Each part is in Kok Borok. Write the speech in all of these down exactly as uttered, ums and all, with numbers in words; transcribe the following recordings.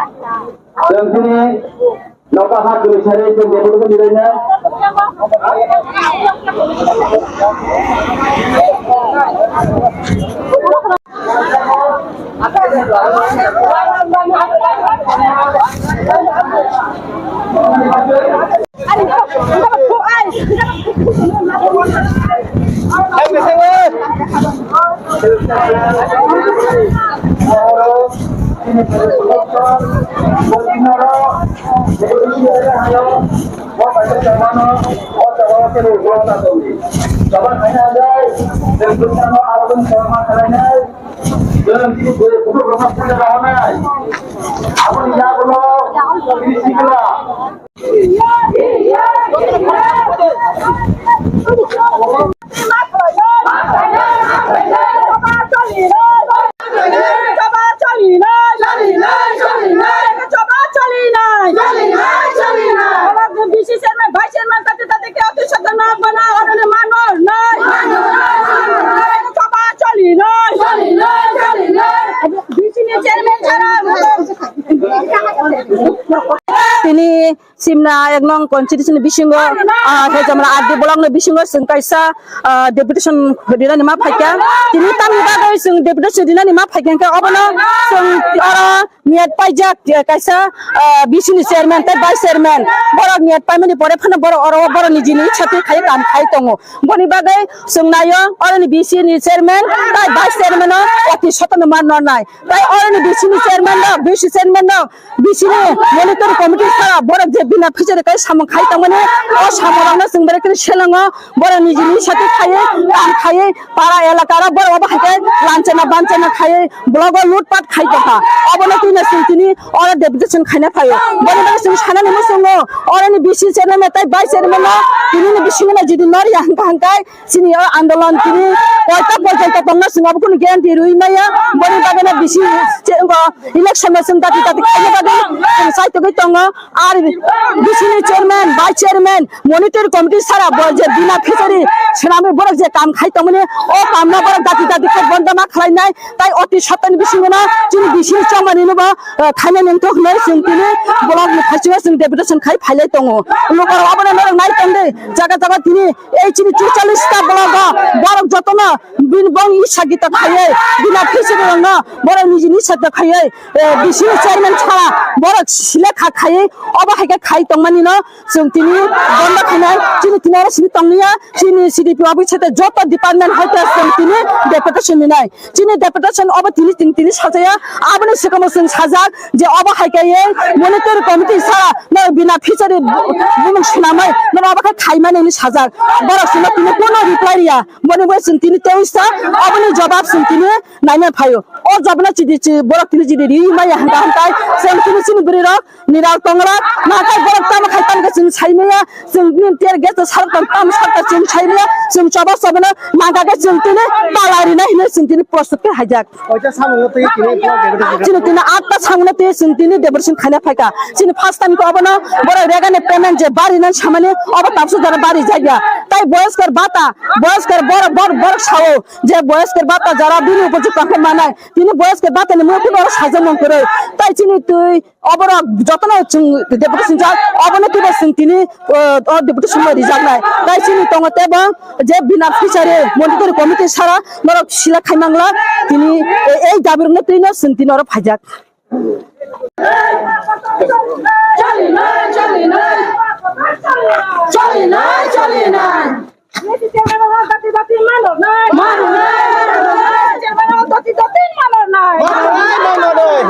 Chwng chini noka ha kwrwi sari chwng deputy ni raina. Aboni yagulo bini sikla. Tini Simna ek nong constituency ni bisingo, ah, Hejamra R D block ni bisingo chwng kaisa, ah, deputation rinani ma phaikha. Tini tamni bagwi chwng deputation rinani ma phaikha hwnkhe obono chwng oro miyat paijak, eh, kaisa, ah, B C ni chairman tei vice chairman. Borok miyat paimani pore phano borok oro borok nijini ichha twi khai kam khai tongo. Boni bagwi chwng naio oroni B C ni chairman tei vice chairman o oti sotono ma nornai. Tai oroni B C ni chairman rok, B C chairman rok, B C ni monitoring committee sara borok je bina fishery kai samung khai tongmani, o samung rokno chwng berai kheno selango, borok nijini sati khaiwi, kam khaiwi, para elaka rok borok obo hai khe lanchana banchana khaiwi, block o lutpat khai tongkha. Obono twino chwng tini oro deputation khaina phaio. Boni bagwi chwng sanani muchungo, oroni B C chairman tai vice chairman no tini ni bisingo no jodi noriya hwnkha hwnkhe, Chini o andolon tini koita porjonto tongna chwng abo kunu guarantee rwi maya. Boni bagwi no bisi che-, ngo election no chwng dati dati khaina bagwi chwng saitogwi tongo. Ar bisi ni chairman, vice chairman, monitoring committee sara bo je bina fishery swnamwi borok je kam khai tongmani, o kam no borok dati dati khai bondo ma khlainai. Tai oti saptani bisingo no chini bisi ni chongmani no bo, eh, khaina nangthok hinwi chwng tini block ni thaichungo chwng deputation khai phailai tongo. Lukurok abono norok nai tongdi jaga jaga tini Ei chini chuchallis ta block o borok jotono bini bong isa gita khaiwi bina fishery rokno borok nijini sakta khaiwi, eh, bisi chairman sara borok selekha khaiwi obo hai khe khai tongmani no chwng tini bondo khainai. Chini tini oro simi tonglia chini C D P office sete joto department hai khe chwng tini deputation rinai. Chini deputation obo tini, tini, tini sajaya. Aboni swkangbo chwng sajak je obo hai khe ei monitoring committee sara no bina fishery bu-, bumung swnamwi no obo khe khaimani hinwi sajak. Borok chwngno tini kono reply riya. Boni bai chwng tini teisa oboni jobab chwng tini naina phaio. O jobabno chidi chi borok tini chidi ri maya hwnka hwnkai chwng tini chini bwrwi rok Niral tonglak, nakai borok tamo khai tamo khe chwng saimaya, chwng bini tear gas to sarok tong tamo sarok chwng saimaya, chwng choba chobano nangkha khe chwng tini pala rinai hinwi chwng tini prosot khe haijak. Oita samung twi tini block deputation. Chini tini atta samung twi chwng tini deputation khaina phaikha. Chini first time khe obono borok regani payment je bari nan samani obo tabsu jora bari jagya. Tai boyoskor bata, boyoskor borok, borok, borok sao je boyoskor bata jora bini upor je tongkhe manai. Tini boyoskor bata ni mui kuno sajak mung kwrwi. Tai chini twi Oborok jotono chwng deputation jak, obono kiba chwng tini, o, o deputation no rijaknai. Tai chini tongo tebo je bina fishery monitoring committee sara norok sila khaimangla tini e-, ei dabi rokno twino chwng tini oro phaijak. Choli nai, choli nai. Choli nai, choli nai. Neti chairman o dati dati mano nai. Mano nai, mano nai. Chairman o dati dati mano nai. Mano nai, mano nai.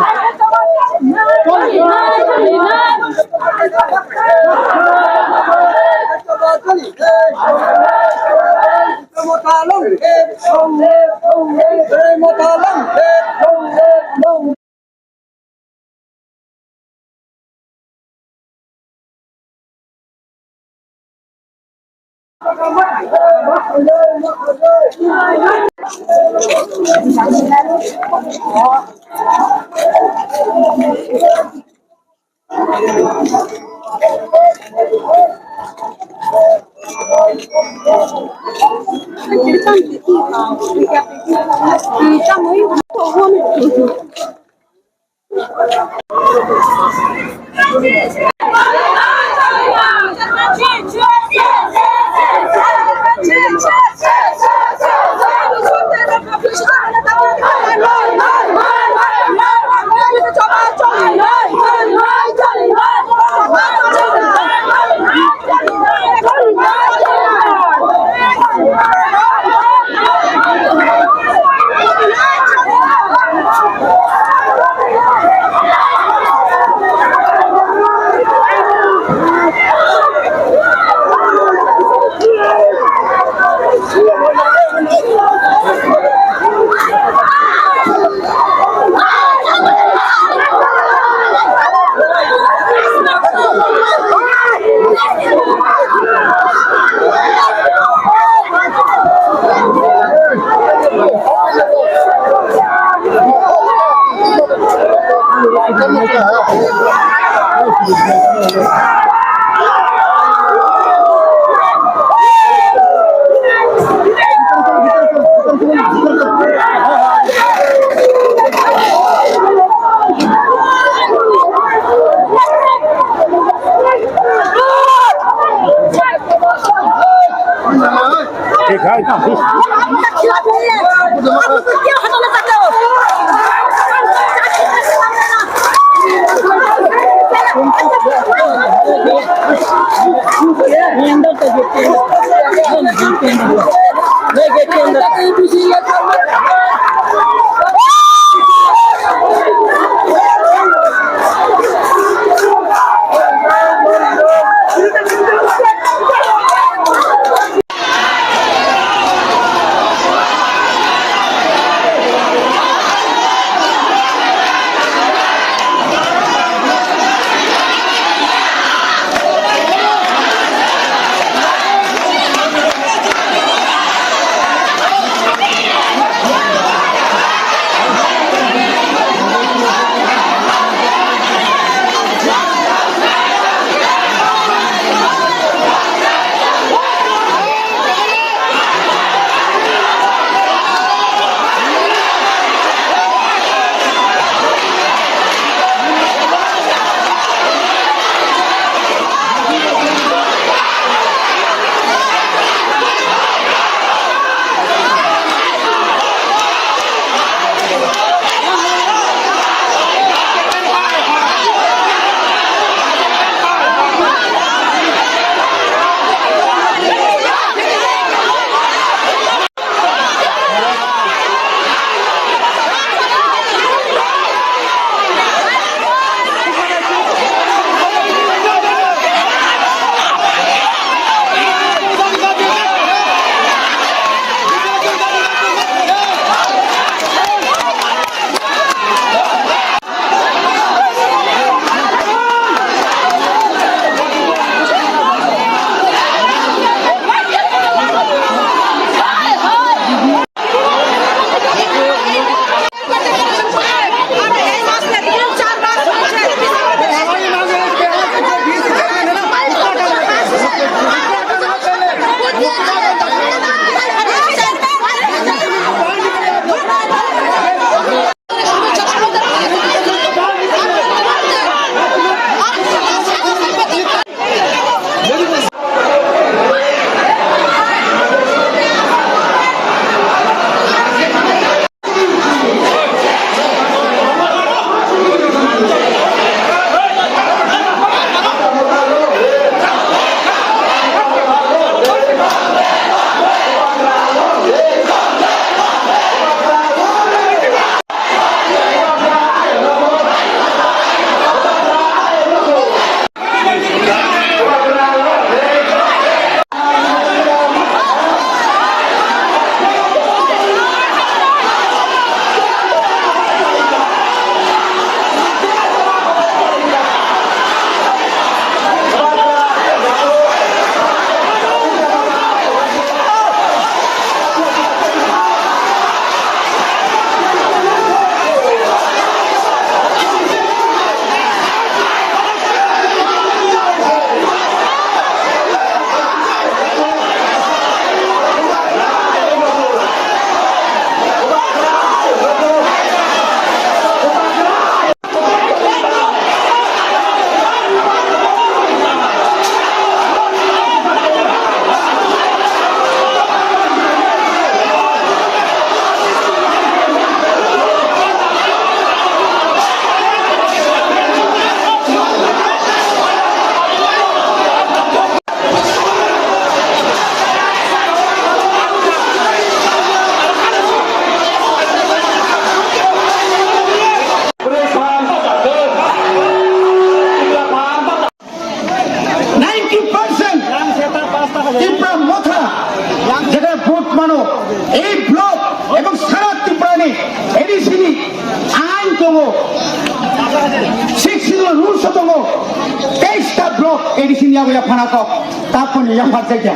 Yago yaphana kok, taponi yapharjakya.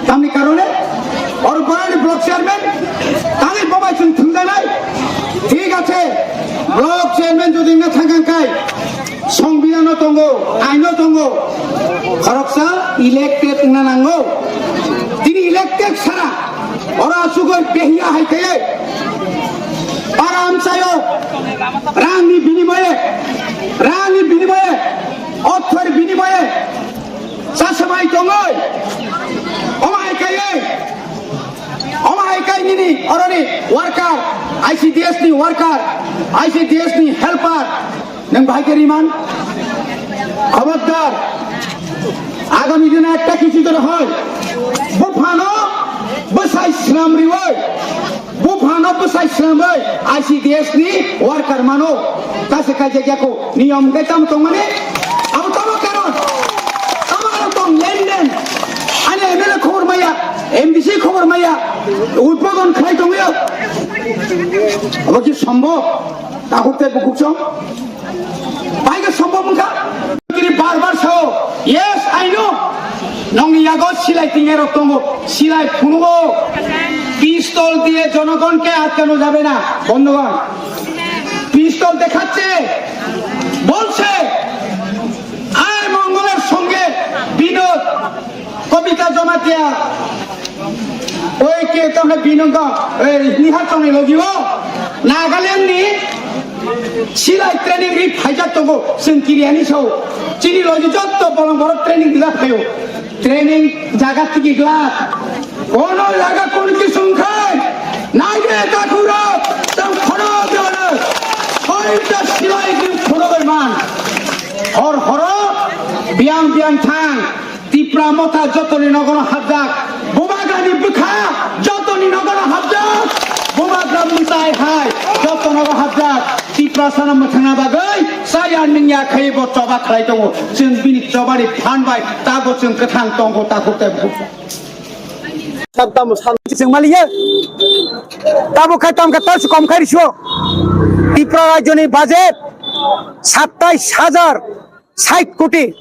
Tamni karone, oro borani block chairman, tangwi bobai chwng thwngjanai. Thik ache, block chairman jodi wngna thangkang kai, songbidano tongo, aino tongo, khoroksa elected wngna nango. Tini elected sara, oro asugoi behiya hai kaiye, para amchayo, rangni binimoye, rangni binimoye, orthor binimoye, Chasamai tongoi, omo hai kaiye, omo hai kai nini oroni worker, I C D S ni worker, I C D S ni helper, nwng bahai khe riman? Khobordar, agami dino ekta kichu jora hoi, buphano bwsai swnam riwoi, Buphano bwsai swnamwi I C D S ni worker mano. Tase kaijak yako niyom hwnkhe tamo tongmani? Abo tamo karon? Tamo karon tong lenden? Ani M L A khobor maya, M D C khobor maya, udbodon khlai tongyo. Abo ki sombhob? Takhuk tei bukhuk song? Bai khe sombhob wngkha? Tini bar bar sao, "Yes, I know." Nongni yago silai tingya rok tongo, silai phunugo. Pistol diye jonogonke atkano jabe na, bondhugon. Pistol dekhache, bolche, "Ai Mongolor songe Binod, Kobita Jamatia." Oi ke tamne binongkha, ei, nihar tongni logi o, Nagaland ni silai training ri phaijak tongo, chwng kiriani sao. Chini logi jotto bolong borok training rijak phaio. Training jaga tigi glak. Kono jaga kon ki sungkhai. Naide takhurok, tang khono dole. Soita silai di khono berman. Hor horo, biang biang thang. Tipra motha jotoni nogono hapjak, Bubagrani bwkha jotoni nogono hapjak, Bubagra mwtai hai joto nogo hapjak. Tiprasano mwthangna bagwi chaya nungya khaibo choba khlai tongo. Chwng bini chobani phan bai tabo chwng kwthang tongo takhuk tei bukhuk. Sab tamo sal. Chwng maliya. Tabo khai tam khe tals kom khai riso. Tipra rajyoni budget satais hajar sait koti.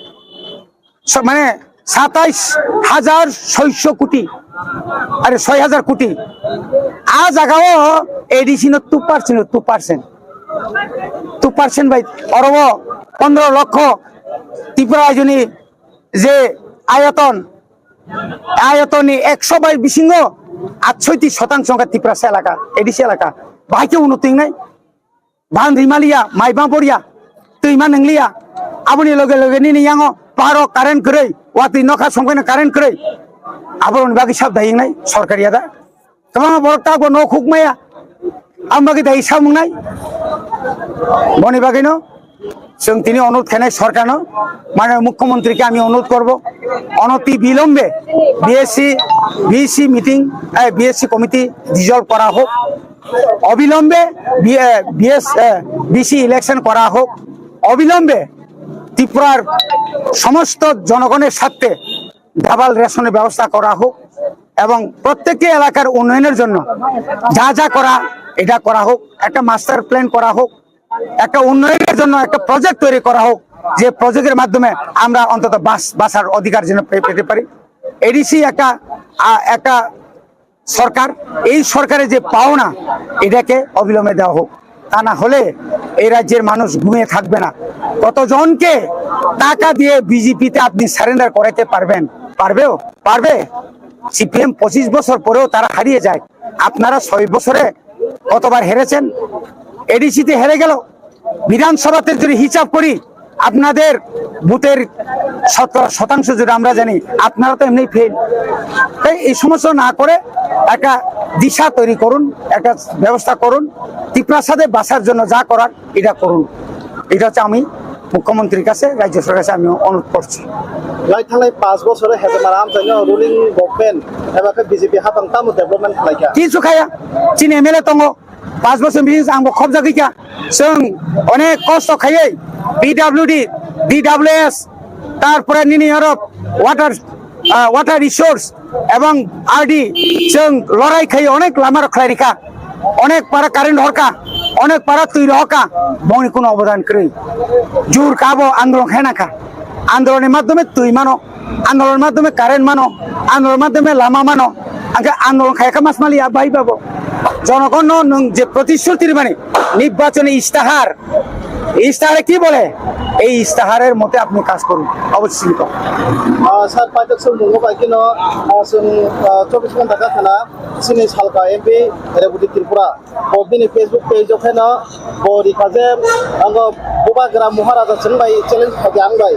So, mane satais hajar soiso koti, are soi hajar koti. A jagao A D C no two percent, two percent, two percent bai oro pondro lokho Tripura rajyoni je ayoton, ayotonni ekso bai bisingo atshoiti sotangsho wngkha Tiprasa elaka, A D C elaka. Bahai khe uno twingnai. Ban rimaliya, mai bang poriya, twi ma nwngliya. Aboni loge loge nini yango paro current kwrwi, watwi nokha songkhaino current kwrwi. Aboroni bagwi sab dayingnai sorkar yada. Kwbangma borok takbo nok huk maya. Ang bagwi dai samung nai. Boni bagwino chwng tini onurodh khainai sorkarno, mane mukhyamantri khe ami onurodh korbo, onoti bilombe B S C, B C meeting, eh, B S C committee dissolve kora hok. অবিলম্বে বি-, এ, বিএস, এ, BC election করা হোক, অবিলম্বে ত্রিপুরার সমস্ত জনগণের স্বার্থে ডাবল রেশনের ব্যবস্থা করা হোক এবং প্রত্যেকটি এলাকার উন্নয়নের জন্য যা যা করা, এটা করা হোক, একটা মাস্টার প্ল্যান করা হোক, একটা উন্নয়নের জন্য একটা প্রজেক্ট তৈরি করা হোক, যে প্রজেক্টের মাধ্যমে আমরা অন্তত বাস, বাসার অধিকার যেন পে-, পেতে পারি। এডিসি একটা, আ, একটা সরকার, এই সরকারের যে পাওনা, এটাকে অবিলম্বে দেওয়া হোক। তা না হলে এই রাজ্যের মানুষ ঘুমিয়ে থাকবে না। কতজনকে টাকা দিয়ে বিজেপিতে আপনি সারেন্ডার করাইতে পারবেন? পারবেও? পারবে? সিপিএম পঁচিশ বছর পরেও তারা হারিয়ে যায়, আপনারা ছয় বছরে কতবার হেরেছেন? এডিসিতে হেরে গেল, বিধানসভাতে যদি হিসাব করি, আপনাদের ভোটের শতকরা শতাংশ যদি আমরা জানি, আপনারা তো এমনি ফেল। তাই এই সমস্ত না করে একটা দিশা তৈরি করুন, একটা ব্যবস্থা করুন, তিপ্রাসাদে বাসার জন্য যা করার এটা করুন। এটা হচ্ছে আমি মুখ্যমন্ত্রীর কাছে, রাজ্য সরকারের কাছে আমি অনুরোধ করছি। Lai thanglai panch bochoro hezemara amchaino ruling government eba khe B J P hapang tamo development khlaikha? Kichu khaya, chini M L A tongo, panch bochor bini ang bo khobjagwi kha. Chwng onek kosto khaiwi P W D, D W S, tarpore nini oro water, ah, water resource ebong R D chwng lorai khaiwi onek lama rok khlai rikha. Onek para current horkha, onek para twi rohorkha, bongni kuno obodan kwrwi. Jur kha bo andolon khaina kha. Andolonni madhyome twi mano, andolonni madhyome current mano, andolonni madhyome lama mano. Angkhe andolon khaikha mas maliya bai babo. Jonogonno nwng je protishruti rimani, nirbachoni istahar, istahare ki bole? এই ইস্তাহারের মতে আপনি কাজ করুন, অবশ্যই। স্যার, পাঁচ বছর মঙ্গলবার কিনো, চব্বিশ ঘন্টা কাছানা, চিনি সালকা এমপি রেবতী ত্রিপুরা, O bini Facebook page o kheno bo rikha je, ango bubagra Maharaja chwng bai challenge khaidi ang bai,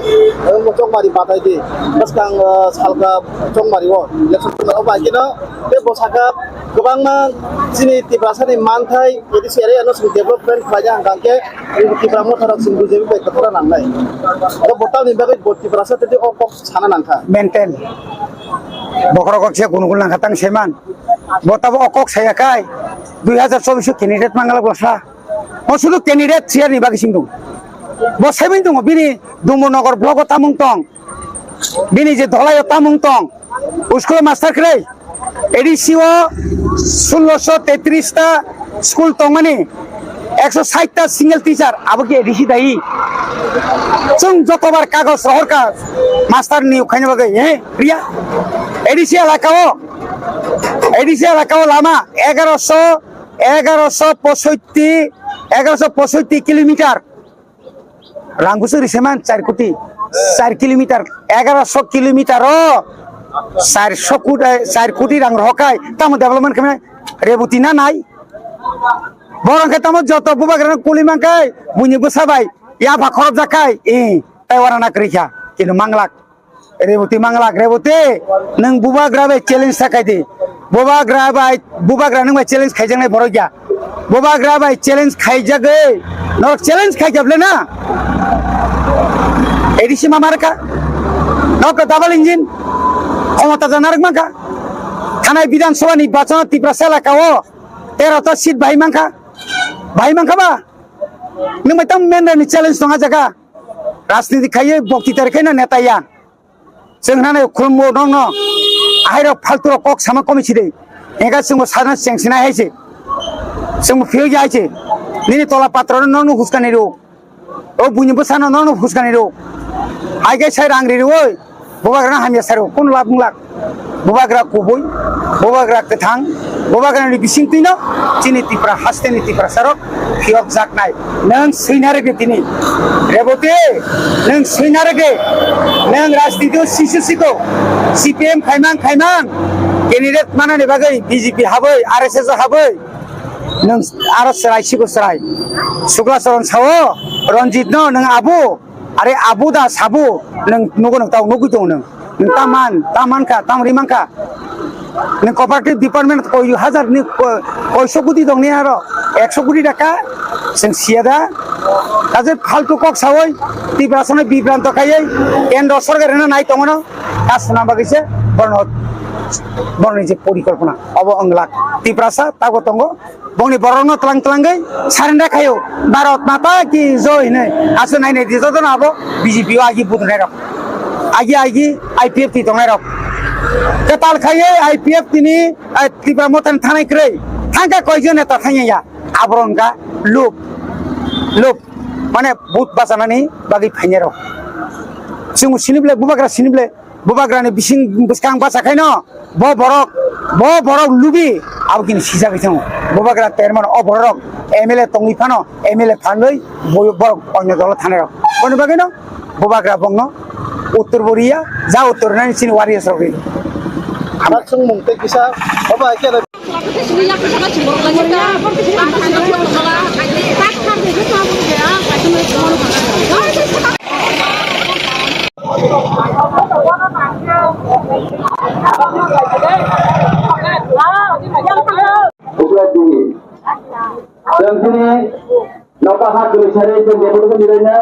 ang bo chokmari batai di, bwskang, ah, salka chokmari o election o bai kino tei bo saka kwbangma chini Tiprasa ni manthai A D C area no chwng development khlaina hwnkha khe Tipra Motha rok chwng B J P bai kwthara nangnai. Bo bwtal ni bagwi bo Tiprasa tei o kok sana nangkha. Mental. Bokhorok kok se gunugul nangkha tang seman. Bo tabo o kok saya khai, dui hazar chobbish o candidate mangala bwsa. O sudu candidate chair ni bagwi sing tongo. Bo saiman tongo, bini Dumbo Nogor block o tamung tong. Bini je dholai o tamung tong. School o master kwrwi. A D C o sulosho tetris ta school tongmani, ekso sait ta single teacher, abo ki A D C dai? Chwng jotobar kagoj rohorkha master niyok khaina bagwi, eh, riya? A D C elaka o, A D C elaka o lama egaroso, egaroso posoitti, egaroso posoitti kilometer. Rang bwswk ri se man char koti, char kilometer, egaroso kilometer o char so koti, char koti rang rohor khai tamo development khe mane Reboti na nai? Borok khe tamo joto bubagra no kuli man khai, buini bwsa bai yapha khorop jak khai, eh, tai wana na kwrwi kha, kintu manglak. Reboti manglak, Reboti, nwng bubagra bai challenge sakai di. Bubagra bai, bubagra nwng bai challenge khaijaknai borok ya. Bubagra bai challenge khaijagwi, norok challenge khaijak le na? A D C ma marka? Norok double engine? Khomota ja narwk mankha? Thanai Bidhan Sabha ni bachano Tiprasa elaka o tero ta seat bahai mankha? Bahai mankha ba? Nwng bai tamo member ni challenge tong a jaga? Rajniti khaiwi bokti tar khaino neta ya. Chwng hnanai khulumbo nokno, ahairok phalturok kok sama komi side. Engkha chwngbo sana chengsinai hai se. Chwngbo phiyokya hai se. Nini tola patrano nokno huskani rw. O buini bwsano nokno huskani rw. Hai khe sai rang ri rw oi. Bubagrano hamya sai rw. Kun lab wng lak. Bubagra kubui, bubagra kwthang, bubagrani bisingtwino chini Tipra hasteni Tiprasarok phiyokjaknai. Nwng swina rwgwi tini. Reboti, nwng swina rwgwi. Nwng rajnitio sisu siko. C P M khaimang khaimang. Candidate manani bagwi B J P habwi, R S S o habwi. Nwng aro chwrai siko chwrai. Sukla Charan sao, Ranjit no nwng abu. Are abu da sabu, nwng nugo nwng tau nugwi tongo nwng. Nwng ta man, ta man kha, ta ri man kha. Nwng cooperative department koi hajar ni ko-, koiso koti tong ni aro, ekso koti taka, chwng siya da. Kaje phaltu kok sawi, Tiprasa no bibranto khaiwi, kendro sorkar no nai tongo no, ta suna bagwi se, borno, borno ni je porikolpona, obo wng lak. Tiprasa tago tongo, Bongni borokno tlang tlangwi surrender khaio, "Bharat Mata ki joy" hinwi. Aswk nainai di jotono abo B J P o agi budunai rok. Agi agi I P F T tongnai rok. Kwtal khaiwi I P F T ni, eh, Tipra Mothani thanai kwrwi. Thangkha koijon neta thangya ya. Aborok wngkha lob. Lob. Mane vote bachanani bagwi phainai rok. Chwng sini ble, bubagra sini ble. Bubagrani bising bwskang bacha khaino bo borok, bo borok lubi abo kini sijagwi thango. Bubagra termano o borok M L A tongwi phano M L A phalwi bo borok onyo dolo thanai rok. Boni bagwino bubagra bongno uttor bo riya, ja uttor nani chini warriors rok ri. Abar chwng mung tei kisa obo hai khe Chwng tini nokha ha kwrwi sari chwng deputy khe milaina.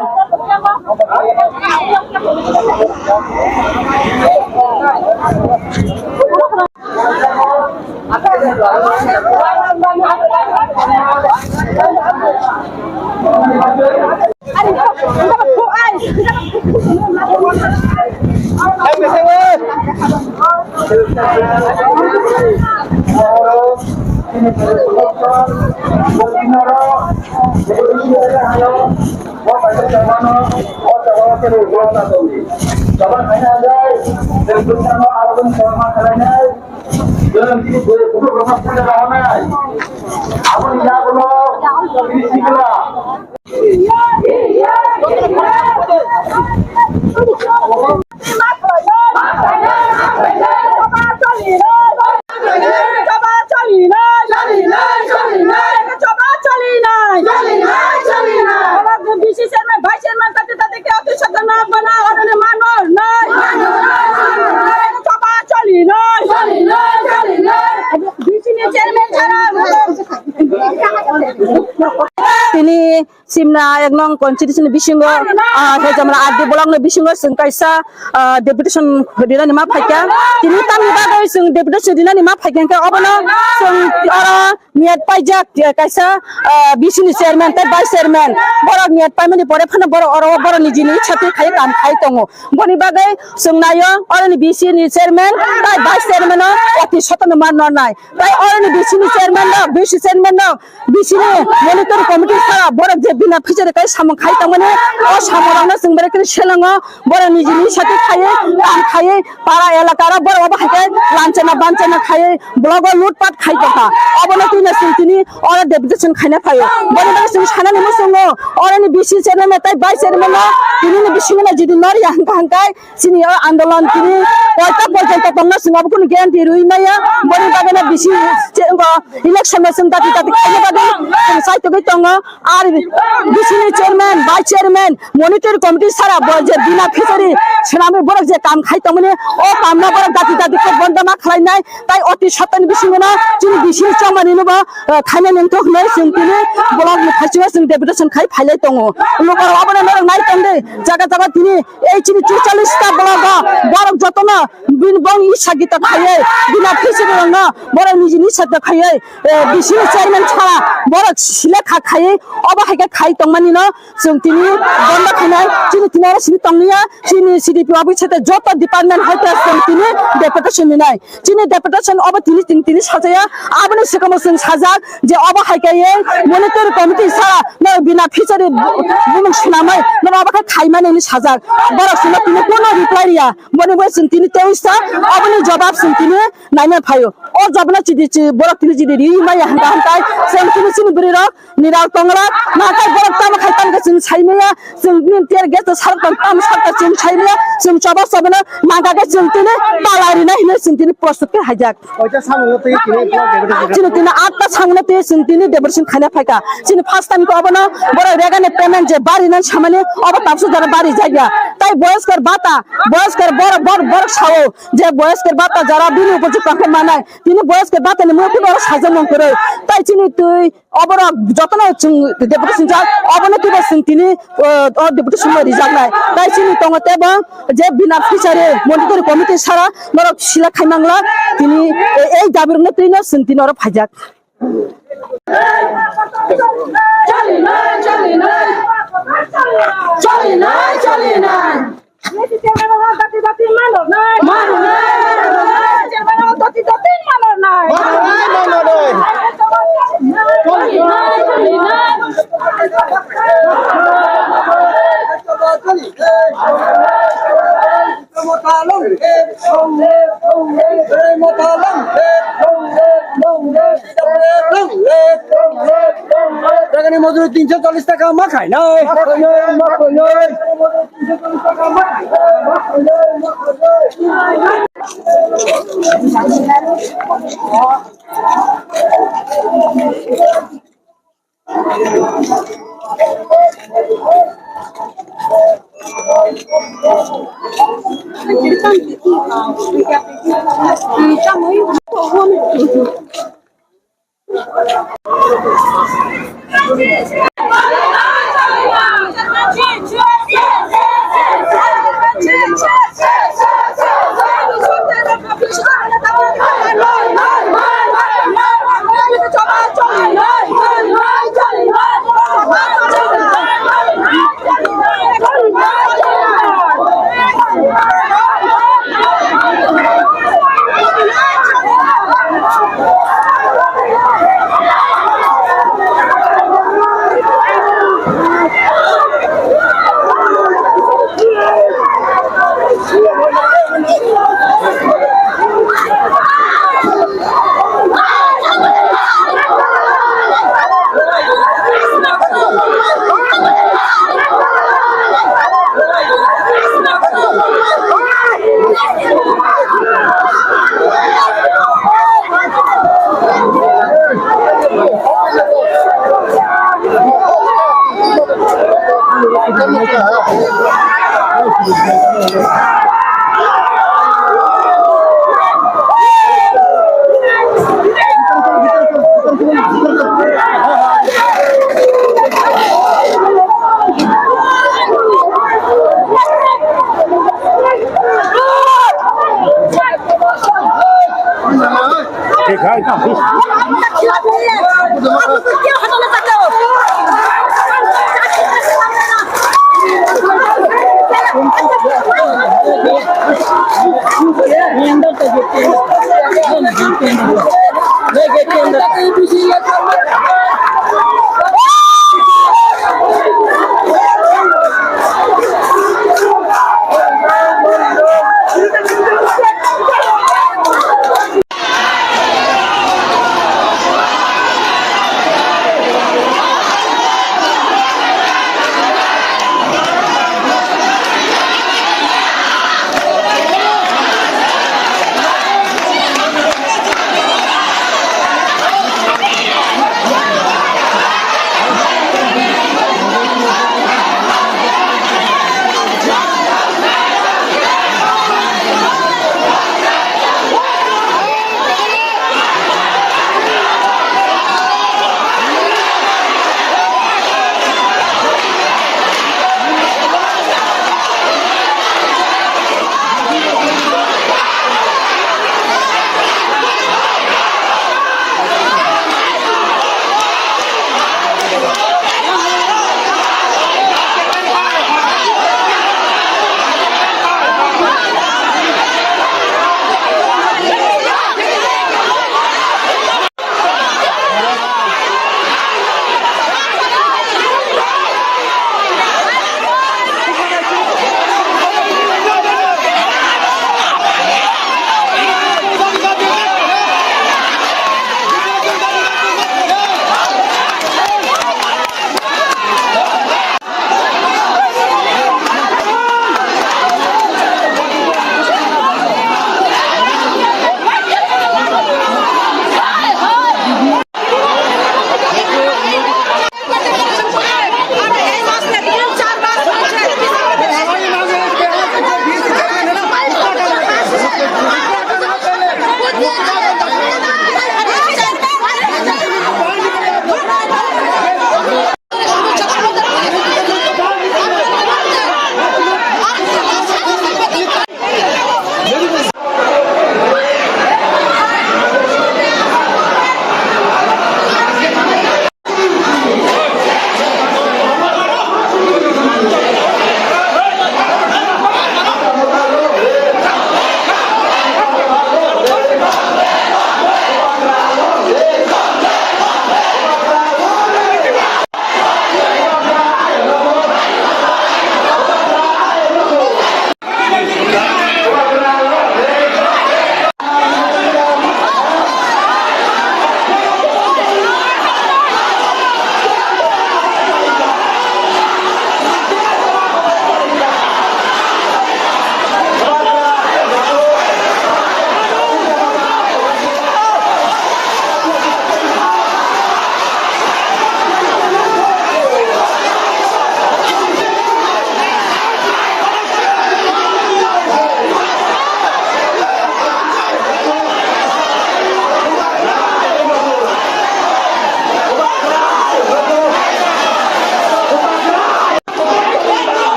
Tini Simna ek nong constituency ni bisingo, ah, Hejamra R D block ni bisingo chwng kaisa, ah, deputation rinani ma phaikha. Tini tamni bagwi chwng deputation rinani ma phaikha hwnkhe obono chwng oro niyat paijak, eh, kaisa, ah, B C ni chairman tei vice chairman. Borok niyat paimani pore phano borok oro borok nijini sati khai kam khai tongo. Boni bagwi chwng naio oroni B C ni chairman tei vice chairman o oti sotono ma nornai. Tei oroni B C ni chairman rok, B C chairman rok, B C ni monitoring committee sara borok je bina fishery kai samung khai tongmani, o samung rokno chwng bai khe selango, borok nijini sati khaiwi, kam khaiwi, para elaka rok borok obo hai khe lanchana banchana khaiwi, block o lutpat khai tongkha. Obono twino chwng tini oro deputation khaina phaio. Boni bagwi chwng sanani muchungo, oroni B C chairman tei vice chairman no tini ni bisingo no jodi nor ya hwnkha hwnkhe, chini o andolon tini koita porjonto tongna chwng abo kunu guarantee rwi maya, boni bagwi no bisi che-, ngo election no chwng dati dati khaina bagwi chwng chaitogwi tongo. Ar B C ni chairman, vice chairman, monitoring committee sara bo je bina fishery swnamwi borok je kam khai tongmani, o kamno borok dati dati khe bondo ma khlainai, tai oti sotani bisingo no chini B C ni chongmani no bo, eh, khaina nangthok hwnwi chwng tini block ni thaichungo chwng deputation khai phailai tongo. Lukurok abono norok nai tongdi, jaga jaga tini ei chini chuchallis ta block o borok jotono bini bong isa gita khaiwi, bina fishery rokno borok nijini sata khaiwi, eh, B C ni chairman sara borok sile kha khaiwi, obo hai khe khai tongmani no chwng tini bondo khainai, chini tini oro sini tongniya, chini C D P office sete joto department hai khe chwng tini deputation rinai. Chini deputation obo tini, tini, tini sajaya, aboni swkangbo chwng sajak je obo hai khe ei monitoring committee sara no bina fishery bu-, bumung swnamwi no obo khe khaimani hinwi sajak. Borok chwngno tini kunu reply riya. Boni bai chwng tini teisa, aboni jobab chwng tini naina phaio. O jobabno chidi chi borok tini chidi ri maya hwnkha hwnkhe chwng tini chini bwrwi rok, ni rok tong rok, nakai borok tamo khai tamo khe chwng sai maya, chwng nini tear gas to sal tong tamo sal ta chwng sai maya, chwng choba choba no nangkha khe chwng tini pala rinai hinwi chwng tini prostuk khe haijak. Oita samung twi tini block deputation. Chini tini atta samung twi chwng tini deputation khaina phaikha. Chini first time ko abono borok rega ni payment je bari nan samani obo tabsu jora bari jagya. Tai boyoskor bata, boyoskor borok, borok, borok sao je boyoskor bata jara bini upor je tongkhe manai. Tini boyoskor bata ni mui kuno oro sajak mung kwrwi. Tai chini twi oborok jotono chwng deputation jak, obono twibo chwng tini, o, o deputation no rijaknai. Tai chini tongo tebo je bina fishery monitoring committee sara norok sila khaimangla tini e-, ei dabi rokno twino chwng tini oro phaijak. Chali nai, chali nai. Chali nai, chali nai. Mano nai, mano nai. Mano nai, mano nai. Rega ni mojuri tinso chollish taka ma khainai.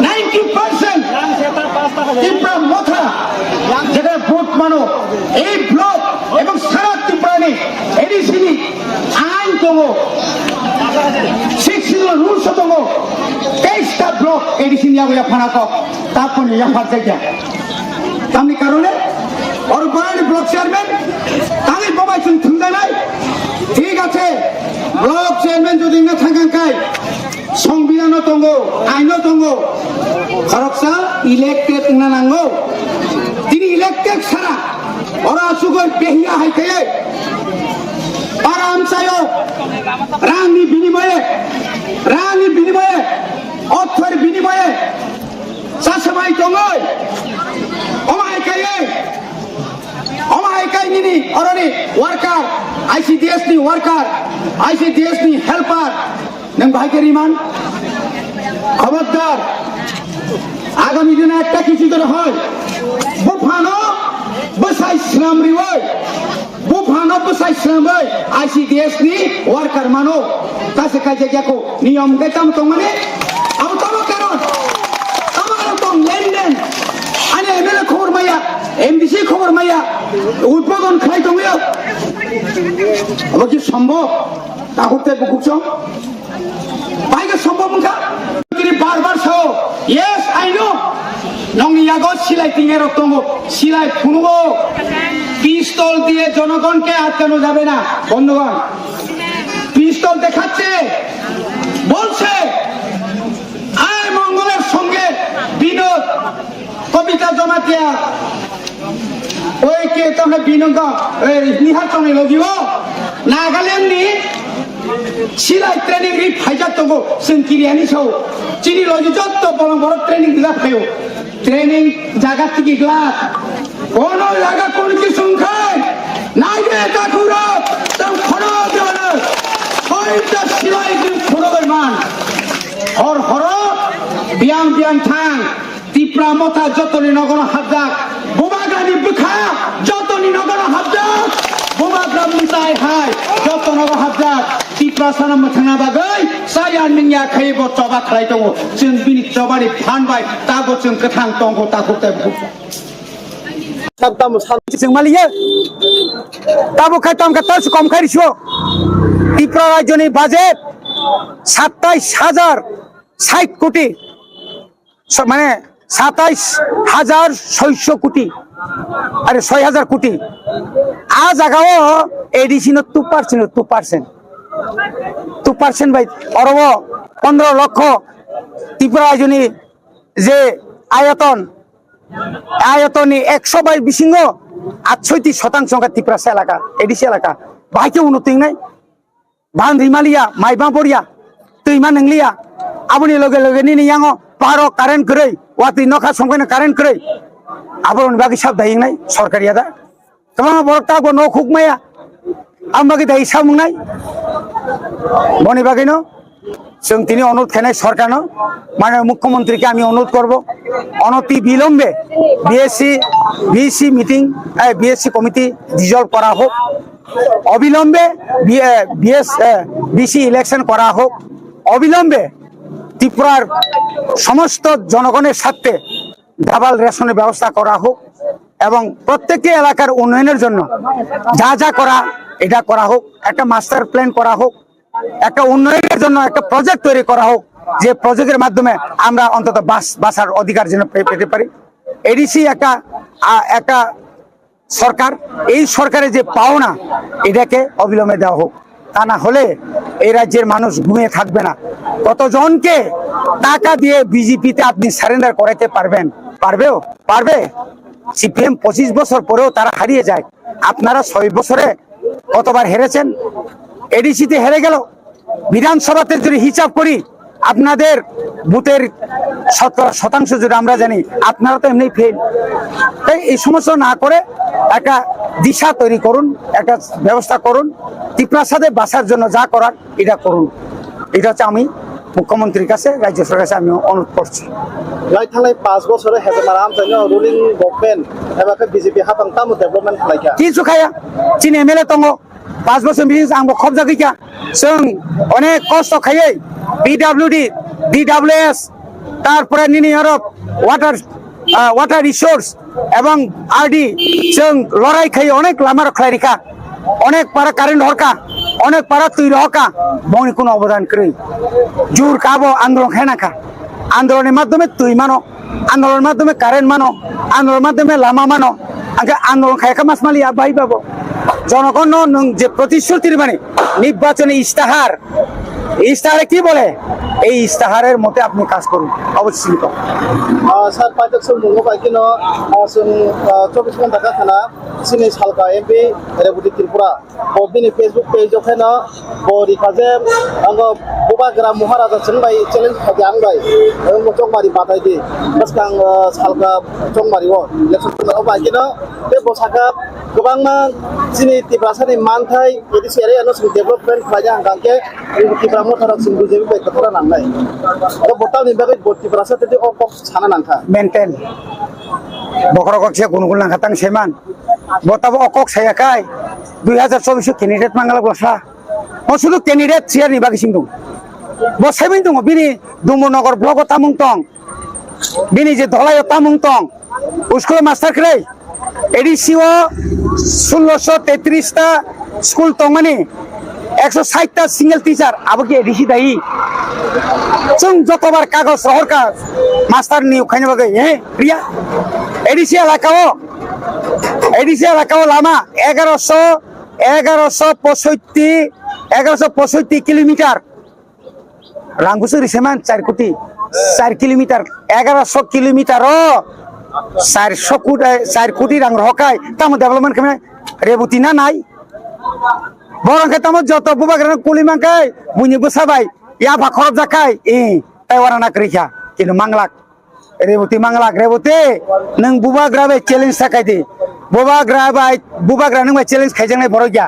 Ninety percent Tipra Motha যেখানে ভোট মানো, এই ব্লক এবং সারা ত্রিপুরানি ADC ni ain tongo, six schedule rules tongo, teis ta block A D C ni yago yaphana kok, taponi yaphar jakya. Tamni karone oro borani block chairman tangwi bobai chwng thwngjanai, Thik ache, block chairman jodi wngna thang kha khai, songbidano tongo, aino tongo, khoroksa elected wngna nango. Tini elected sara, oro asugoi behiya hai khe, para amchaio, rangni binimoye, rangni binimoye, orthor binimoye, chasamai tongoi, omo hai khe, omo hai khe nini oroni worker, I C D S ni worker, I C D S ni helper, nwng bahai khe riman? Khobordar, agami dino ekta kichu jodi hoi, buphano bwsai swnam riwoi, buphano bwsai swnamwi I C D S ni worker mano, ta se kaijak ya kho, niyom khe tamo tongmani, abo tamo karon, tamo karon tong lenden, ani M L A khobor maya, M D C khobor maya, udbodon khlai tongwi, abo ki sombhob? Takhuk tei bukhuk chong? Bai khe sombhob wngkha? Tini bar bar sao, "Yes, I know." Nongni yago silai tinge rok tongo, silai phunugo. Pistol diye jonogon ke atkano jabe na, bondhugon. Pistol dekhache, bolche, "Ai Mongolor songe Binod, Kobita Jamatia." Oi ke tamne binongko, ei, nihar chongni logi o. Nagaland ni silai training ri phaijak tongo, chwng kiriani sao. Chini logi jotto bolong borok training rijak phaio. Training jaga tigi glak. Kono jaga kono ki sungkhai. Naide takhurok, tang khono jana. Koita silai din khono man. Hor horo, biang biang thang. Tipra Motha jotoni nogono hapjak, Bubagrani bwkha jotoni nogono hapjak, Bubagra mwtai hai joto nogo hapjak. Tiprasano mwthangna bagwi chaya nungya khai bo choba khlai tongo. Chwng bini chobani phan bai tabo chwng kwthang tongo, takhuk tei bukhuk. Chwng maliya. Tabo khai tam kha tas kom khai riso. Tripura rajyoni budget satais hajar sait koti. So, mane satais hajar soiso koti, are soi hajar koti. A jagao A D C no two percent, two percent, two percent bai oro pondro lokho Tripura rajyoni je ayaton, ayatonni ekso bai bisingo atshoiti shotangso wngkha Tiprasa elaka, A D C elaka. Bahai khe uno twingnai. Ban rimaliya, maiba boria, twima nwngliya. Aboni loge loge nini yango paro current kwrwi, watwi nokha songkhaino current kwrwi. Aboroni bagwi sab dayingnai sorkari ada. Kwbangma borok tabo nok huk maya. Aboni bagwi dayi sab wngnai. Boni bagwino chwng tini onurodh khainai sorkarno, mane mukhyamantri ke ami onurodh korbo, onoti bilombe B S C, B C meeting, eh, B S C committee dissolve kora hok. অবিলম্বে বি-, এ, বিএস, এ, BC election করা হোক, অবিলম্বে ত্রিপুরার সমস্ত জনগণের স্বার্থে ডাবল রেশনের ব্যবস্থা করা হোক এবং প্রত্যেকটি এলাকার উন্নয়নের জন্য যা যা করা, এটা করা হোক। একটা মাস্টার প্ল্যান করা হোক, একটা উন্নয়নের জন্য একটা প্রজেক্ট তৈরি করা হোক, যে প্রজেক্টের মাধ্যমে আমরা অন্তত বাস-, বাসার অধিকার যেন পে-, পেতে পারি। এডিসি একটা, আ, একটা সরকার, এই সরকারের যে পাওনা, এটাকে অবিলম্বে দেওয়া হোক। তা না হলে এই রাজ্যের মানুষ ঘুমিয়ে থাকবে না। কতজনকে টাকা দিয়ে বিজেপিতে আপনি সারেন্ডার করাতে পারবেন? পারবেও? পারবে? সিপিএম পঁচিশ বছর পরেও তারা হারিয়ে যায়। আপনারা ছয় বছরে কতবার হেরেছেন? এডিসিতে হেরে গেল। বিধানসভাতে যদি হিসাব করি, আপনাদের ভোটের শতকরা শতাংশ যদি আমরা জানি, আপনারা তো এমনি ফেল। তাই এই সমস্ত না করে একটা দিশা তৈরি করুন, একটা ব্যবস্থা করুন। ত্রিপুরার সাথে বাঁচার জন্য যা করার এটা করুন। এটা হচ্ছে আমি মুখ্যমন্ত্রীর কাছে, রাজ্য সরকারের কাছে আমি অনুরোধ করছি। Lai thanglai panch bochor hai Hezamara amchaino ruling government eba khe B J P hapang tamo development khlaikha? Kichu khaya, chini M L A tongo, panch bochor bini ang bo khobjagwi kha. Chwng onek kosto khaiwi P W D, D W S, tarpore nini oro water, ah, water resource ebong R D chwng lorai khai onek lama rok khlai rikha, onek para current horkha, onek para twi rohorkha, bongni kuno obodan kwrwi. Jur kha abo andolon khaina kha, andolonni madhyome twi mano, andolonni madhyome current mano, andolonni madhyome lama mano, angkhe andolon khai kha mas mali ya bai babo. জনগণ, নং যে প্রতিশ্রুতি মানে নির্বাচনী ইস্তাহার, ইস্তাহারে কি বলে, এই ইস্তাহারের মতে আপনি কাজ করুন, অবশ্যই। আহ, স্যার, পাঁচ বছর মুঙ্গো পাইকিনো, আহ, চব্বিশ ঘন্টা কাখানা, sini salka M P Reboti Tripura. Bo bini Facebook page o kheno bo rikha je, ango bubagra Maharaja chwng bai challenge khaidi ang bai, ang bo chokmari batai di. Bwskang, ah, salka chokmari o election o bai kino tei bo saka kwbangma chini Tiprasa ni manthai A D C area no chwng development khlai ya hwnkha khe Tipra Motha rok chwng B J P bai kwthara nangnai. Oro bo tamni bagwi bo Tiprasa tei o kok sana nangkha. Maintain. Bokhorok kok se gunugul nangkha tang seman. Bo tabo o kok saya kai. Dui hajar chobbish o candidate mangala bwsa. O sudu candidate chair ni bagwi sing dong. Bo saimin dong bini Dumbo Nogor block o tamung tong. Bini je dholai o tamung tong. School master kwrwi. A D C o sulosho tetris ta school tongmani, ekso sait ta single teacher, abo ki A D C dai? Chwng jotobar kagoj rohorkha master niyok khaina bagwi, he, riya? A D C elaka o, A D C elaka o lama egaroso, egaroso posoitti, egaroso posoitti kilometer. Rang bwswk ri seman char koti, char kilometer, egaroso kilometer o char so koti, eh, char koti rang rohor khai, tamo development khaimani Reboti na nai? Borok khe tamo joto bubagra no kuli man khai, buini bwsa bai yapha khorop jak khai, eh, tei wana na kwrwi kha, kino manglak. Reboti manglak, Reboti, nwng bubagra bai challenge ta khaidi. Bubagra bai, bubagra nwng bai challenge khaijaknai borok ya.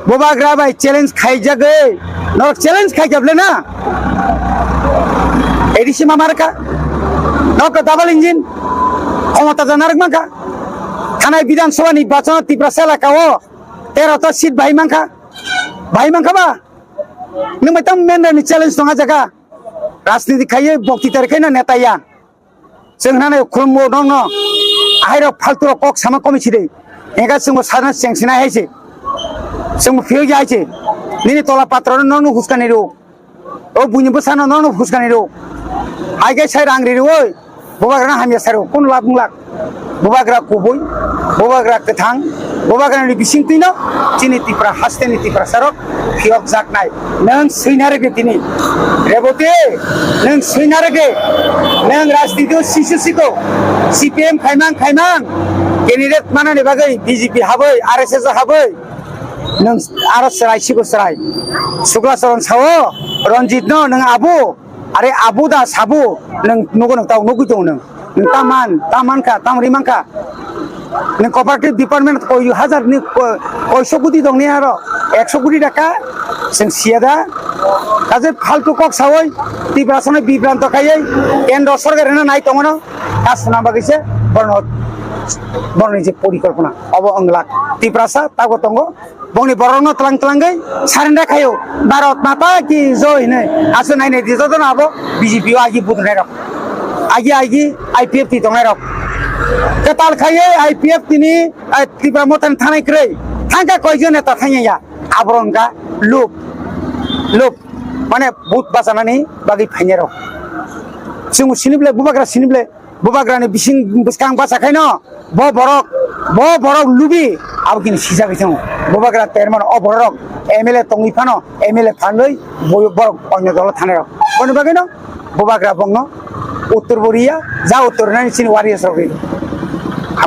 Bubagra bai challenge khaijagwi, norok challenge khaijak le na? A D C ma marka? Nok double engine? Khomota jana rwk mankha? Thanai Bidhan Sabha ni bachano Tiprasa elaka o tero ta seat bahai mankha? Bahai mankha ba? Nwng bai tamo mendra ni challenge tong a jaga? Rajniti khaiwi bokti tari khaino neta ya. Chwng hwnwi khulumgo nokno, ahairok phalturok kok sama komi side. Engkha chwngbo sana chengsinai hai se. Chwngbo phiyokya hai se. Nini tola patrano nokno huskani rw. O buini bwsano nokno huskani rw. Hai khe sai rang ri rw oi. Bubagrano hamya sai rw. Kun lab wng lak. Bubagra kubui, bubagra kwthang, bubagrani bisingtwino chini Tipra hasteni Tiprasarok phiyokjaknai. Nwng swina rwgwi tini. Reboti, nwng swina rwgwi, nwng rajnitio sisu siko, C P M khaimang khaimang, candidate manani bagwi B J P habwi, R S S habwi, nwng aro chwrai siko chwrai. Sukla Charan sao, Ranjit no nwng abu, Are abu da sabu, nwng nugo nwng tau nugwi tongo nwng. Nwng ta man, ta man kha, ta ri man kha. Nwng cooperative department koi hajar ni ko-, koiso koti tongni aro, ekso koti taka, chwng siya da. Kaje phaltu kok sawi, Tiprasano bibranto khaiwi, kendro sorkar reno nai tongo no, ta swnam bagwi se, borno, boroni je porikolpona, obo wng lak. Tiprasa tago tongo, Bongni borokno tlang tlangwi surrender khaio, "Bharat Mata ki joy" hinwi. Aswk nainai di jotono abo B J P o agi budonai rok. Agi agi I P F T tongnai rok. Kwtal khaiwi I P F T ni, eh, Tipra Mothani thanai kwrwi. Thangkha koijon neta thangya ya. Aborok wngkha lub, lub. Mane vote bachanani bagwi phainai rok. Chwng sinible, bubagra sinible. Bubagrani bising bwskang bacha khaino bo borok, bo borok lubi abo kini sijagwi thango. Bubagra termano o borok M L A tongwi phano M L A phanwi bo-, borok onyo dolo thanai rok. Boni bagwino bubagra bongno uttor bo riya, ja uttor nani chini warriors rok ri.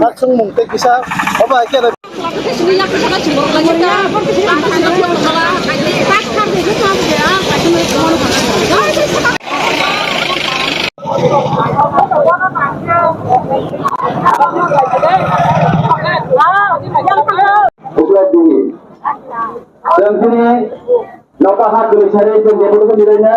Dak chwng mung tei kisa, obo hai khe Chwng tini nokha ha kwrwi sari chwng development ni raina.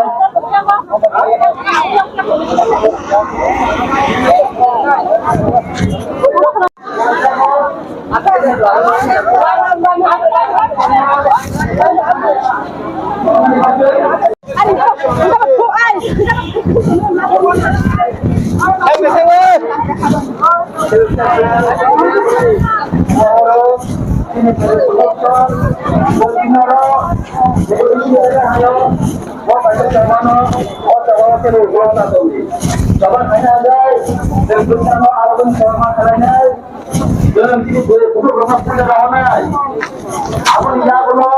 Aboni yagulo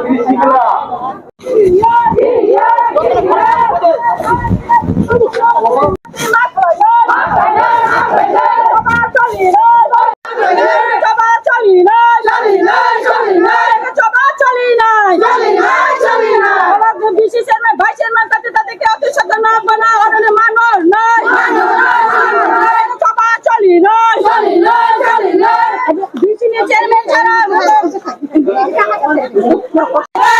bisi sikla.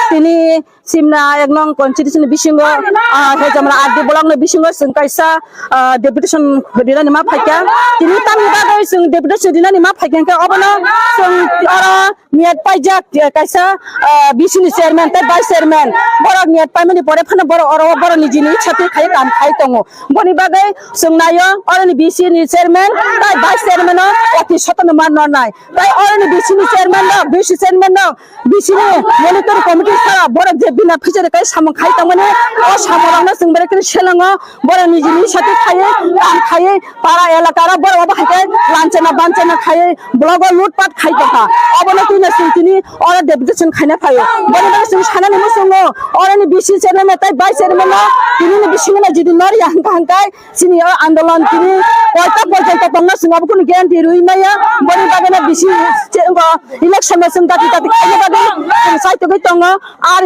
Tini Simna ek nong constituency ni bisingo, ah, Hejamra R D block ni bisingo chwng kaisa, ah, deputation rinani ma phaikha. Tini tamni bagwi chwng deputation rinani ma phaikha hwnkhe obono chwng oro niyat paijak, eh, kaisa, ah, B C ni chairman tei vice chairman. Borok niyat paimani pore phano borok oro borok nijini ichha twi khai kam khai tongo. Boni bagwi chwng naio oroni B C ni chairman tei vice chairman o oti sotono ma nornai. Tei oroni B C ni chairman rok, B C chairman rok, B C ni monitoring committee sara borok je bina phichari kai samung khai tongmani, o samung rokno chwng belai kheno selango, borok nijini sati khaiwi, kam khaiwi, para elaka rok borok obo hai khe lanchana banchana khaiwi, block o loot pat khai tongkha. Obono twino chwng tini oro deputation khaina phaio. Boni bagwi chwng sanani muchungo, oroni B C chairman tei vice chairman no tini ni bisingo no jodi noriya hwnkha hwnkhe, chini o andolon tini koita porjonto tongna chwng abo kunu guarantee rwi maya. Boni bagwi no bisi che-, ngo election no chwng dati dati khaina bagwi chwng saitogwi tongo. Ar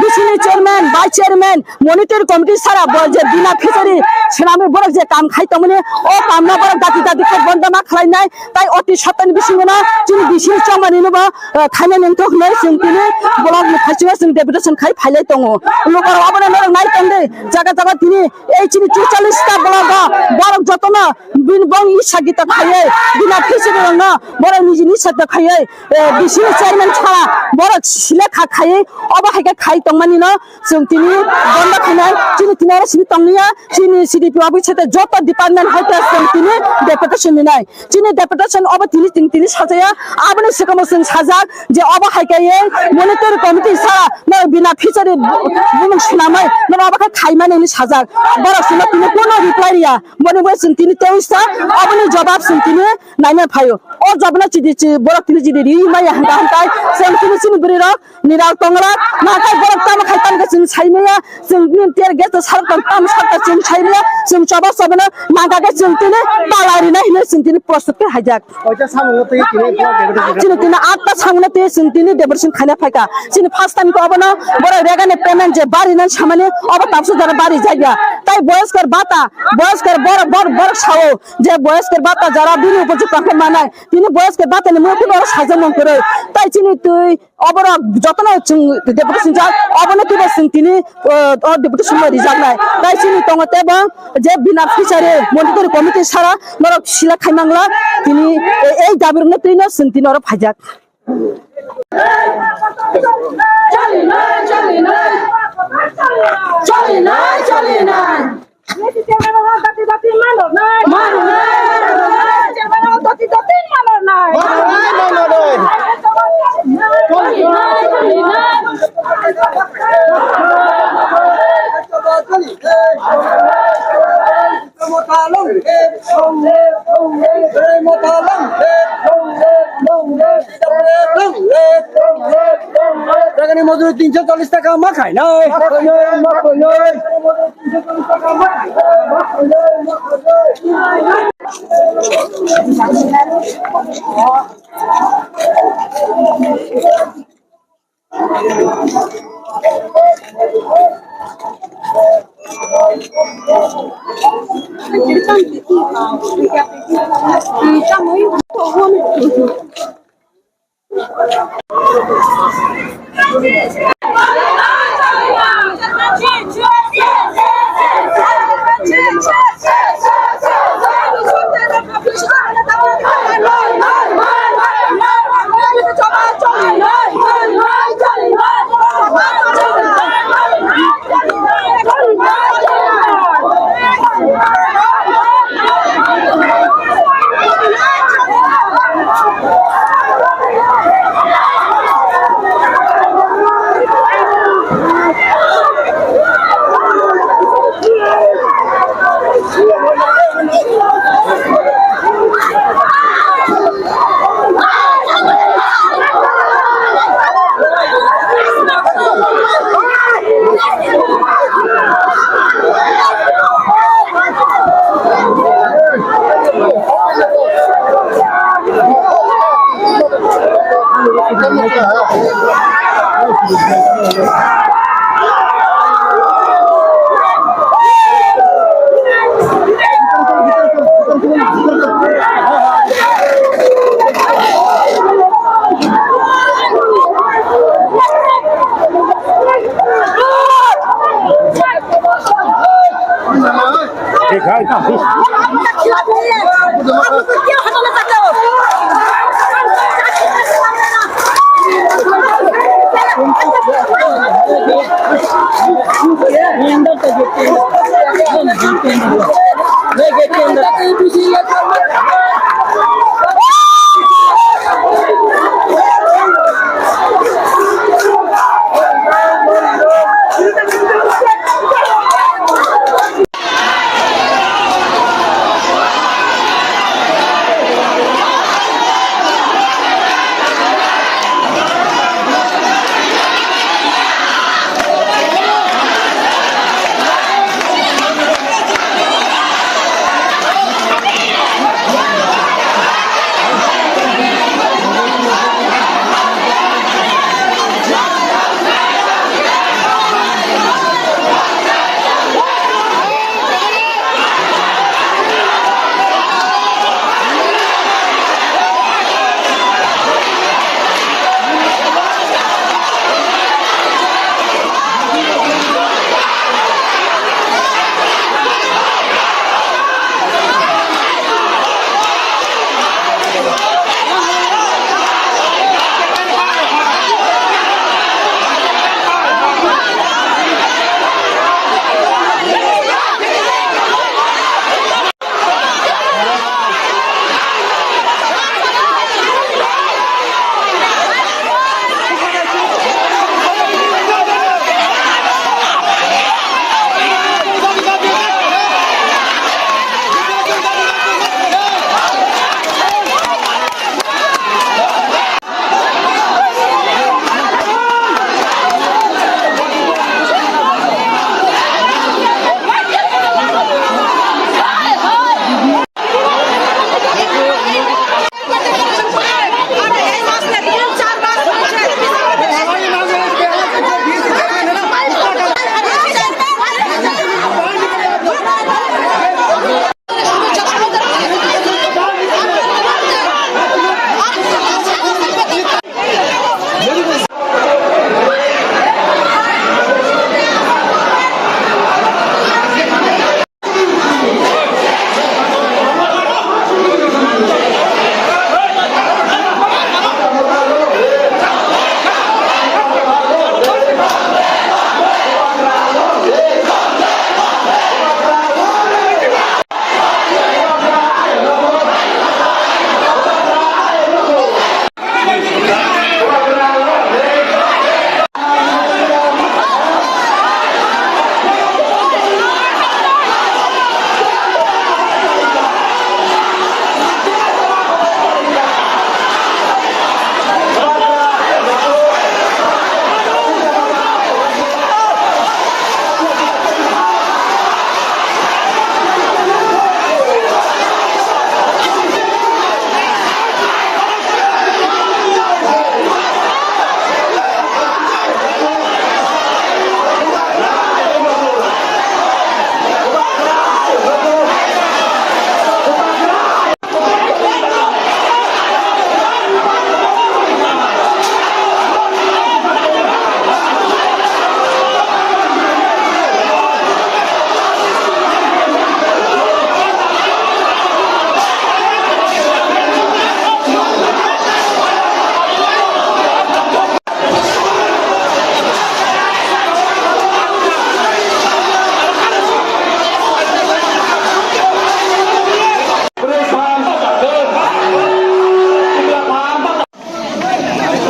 bisi ni chairman, vice chairman, monitoring committee sara bo je bina phichari swnamwi borok je kam khai tongmani, o kam no borok dati dati khai bondo ma khlainai. Tai oti sotoni bisingo no chini bisi ni chongmani no bo, eh, khaina nangthok hinwi chwng tini block ni phaisingno chwng deputation khai phailai tongo. Lukurok abono norok nai tongdi, jaga jaga tini ei chini chuchallis ta block o borok jotono bini bong isa gita khaiwi, bina phichari rokno borok nijini isa ta khaiwi, eh, B C ni chairman sara borok sile kha khaiwi, obo hai khe khai tongmani no chwng tini bondo khainai, chini tini oro simi tongniya, chini C D P office sete joto department hai khe chwng tini deputation rinai. Chini deputation obo tini, tini, tini sajaya, aboni swkangbo chwng sajak je obo hai khe ei monitoring committee sa no bina phichari bu-, bumung swnamwi no obo khe khaimani hinwi sajak. Borok chwngno tini kuno reply riya. Boni bai chwng tini tei sa oboni jobab chwng tini naina phaio. O jobabno chidi chi borok tini chidi ri maya hwnka hwnkai chwng tini chini bwrwi rok Niral tongra, nakai borok tamo khai tamo khe chwng sai maya, chwng bini tear gas to sarok tong tamo sarok chwng sai maya, chwng choba choba no nangka khe chwng tini pala rinai hinwi chwng tini prosot khe haijak. Oja samung twi tini block deputation. Chini tini atta samung twi chwng tini deputation khaina phaikha. Chini first time ko obono borok regani payment je bari nan samani obo tabsu jara bari jagya. Tai boyoskor bata, boyoskor borok, borok, borok sao je boyoskor bata jara bini upojukta khe manai. Tini boyoskor bata ni mui kuno sajak mung kwrwi. Tai chini twi Oborok jotono chwng deputation jak, obono twibo chwng tini, o, o deputation no rijaknai. Tai chini tongo tebo je bina phichari monitoring committee sara norok sila khai mangla tini e-, ei dabi rokno twino chwng tini oro phaijak. Choli nai, choli nai. Choli nai, choli nai. Ragani mojuri tinso chollish taka ma khainai.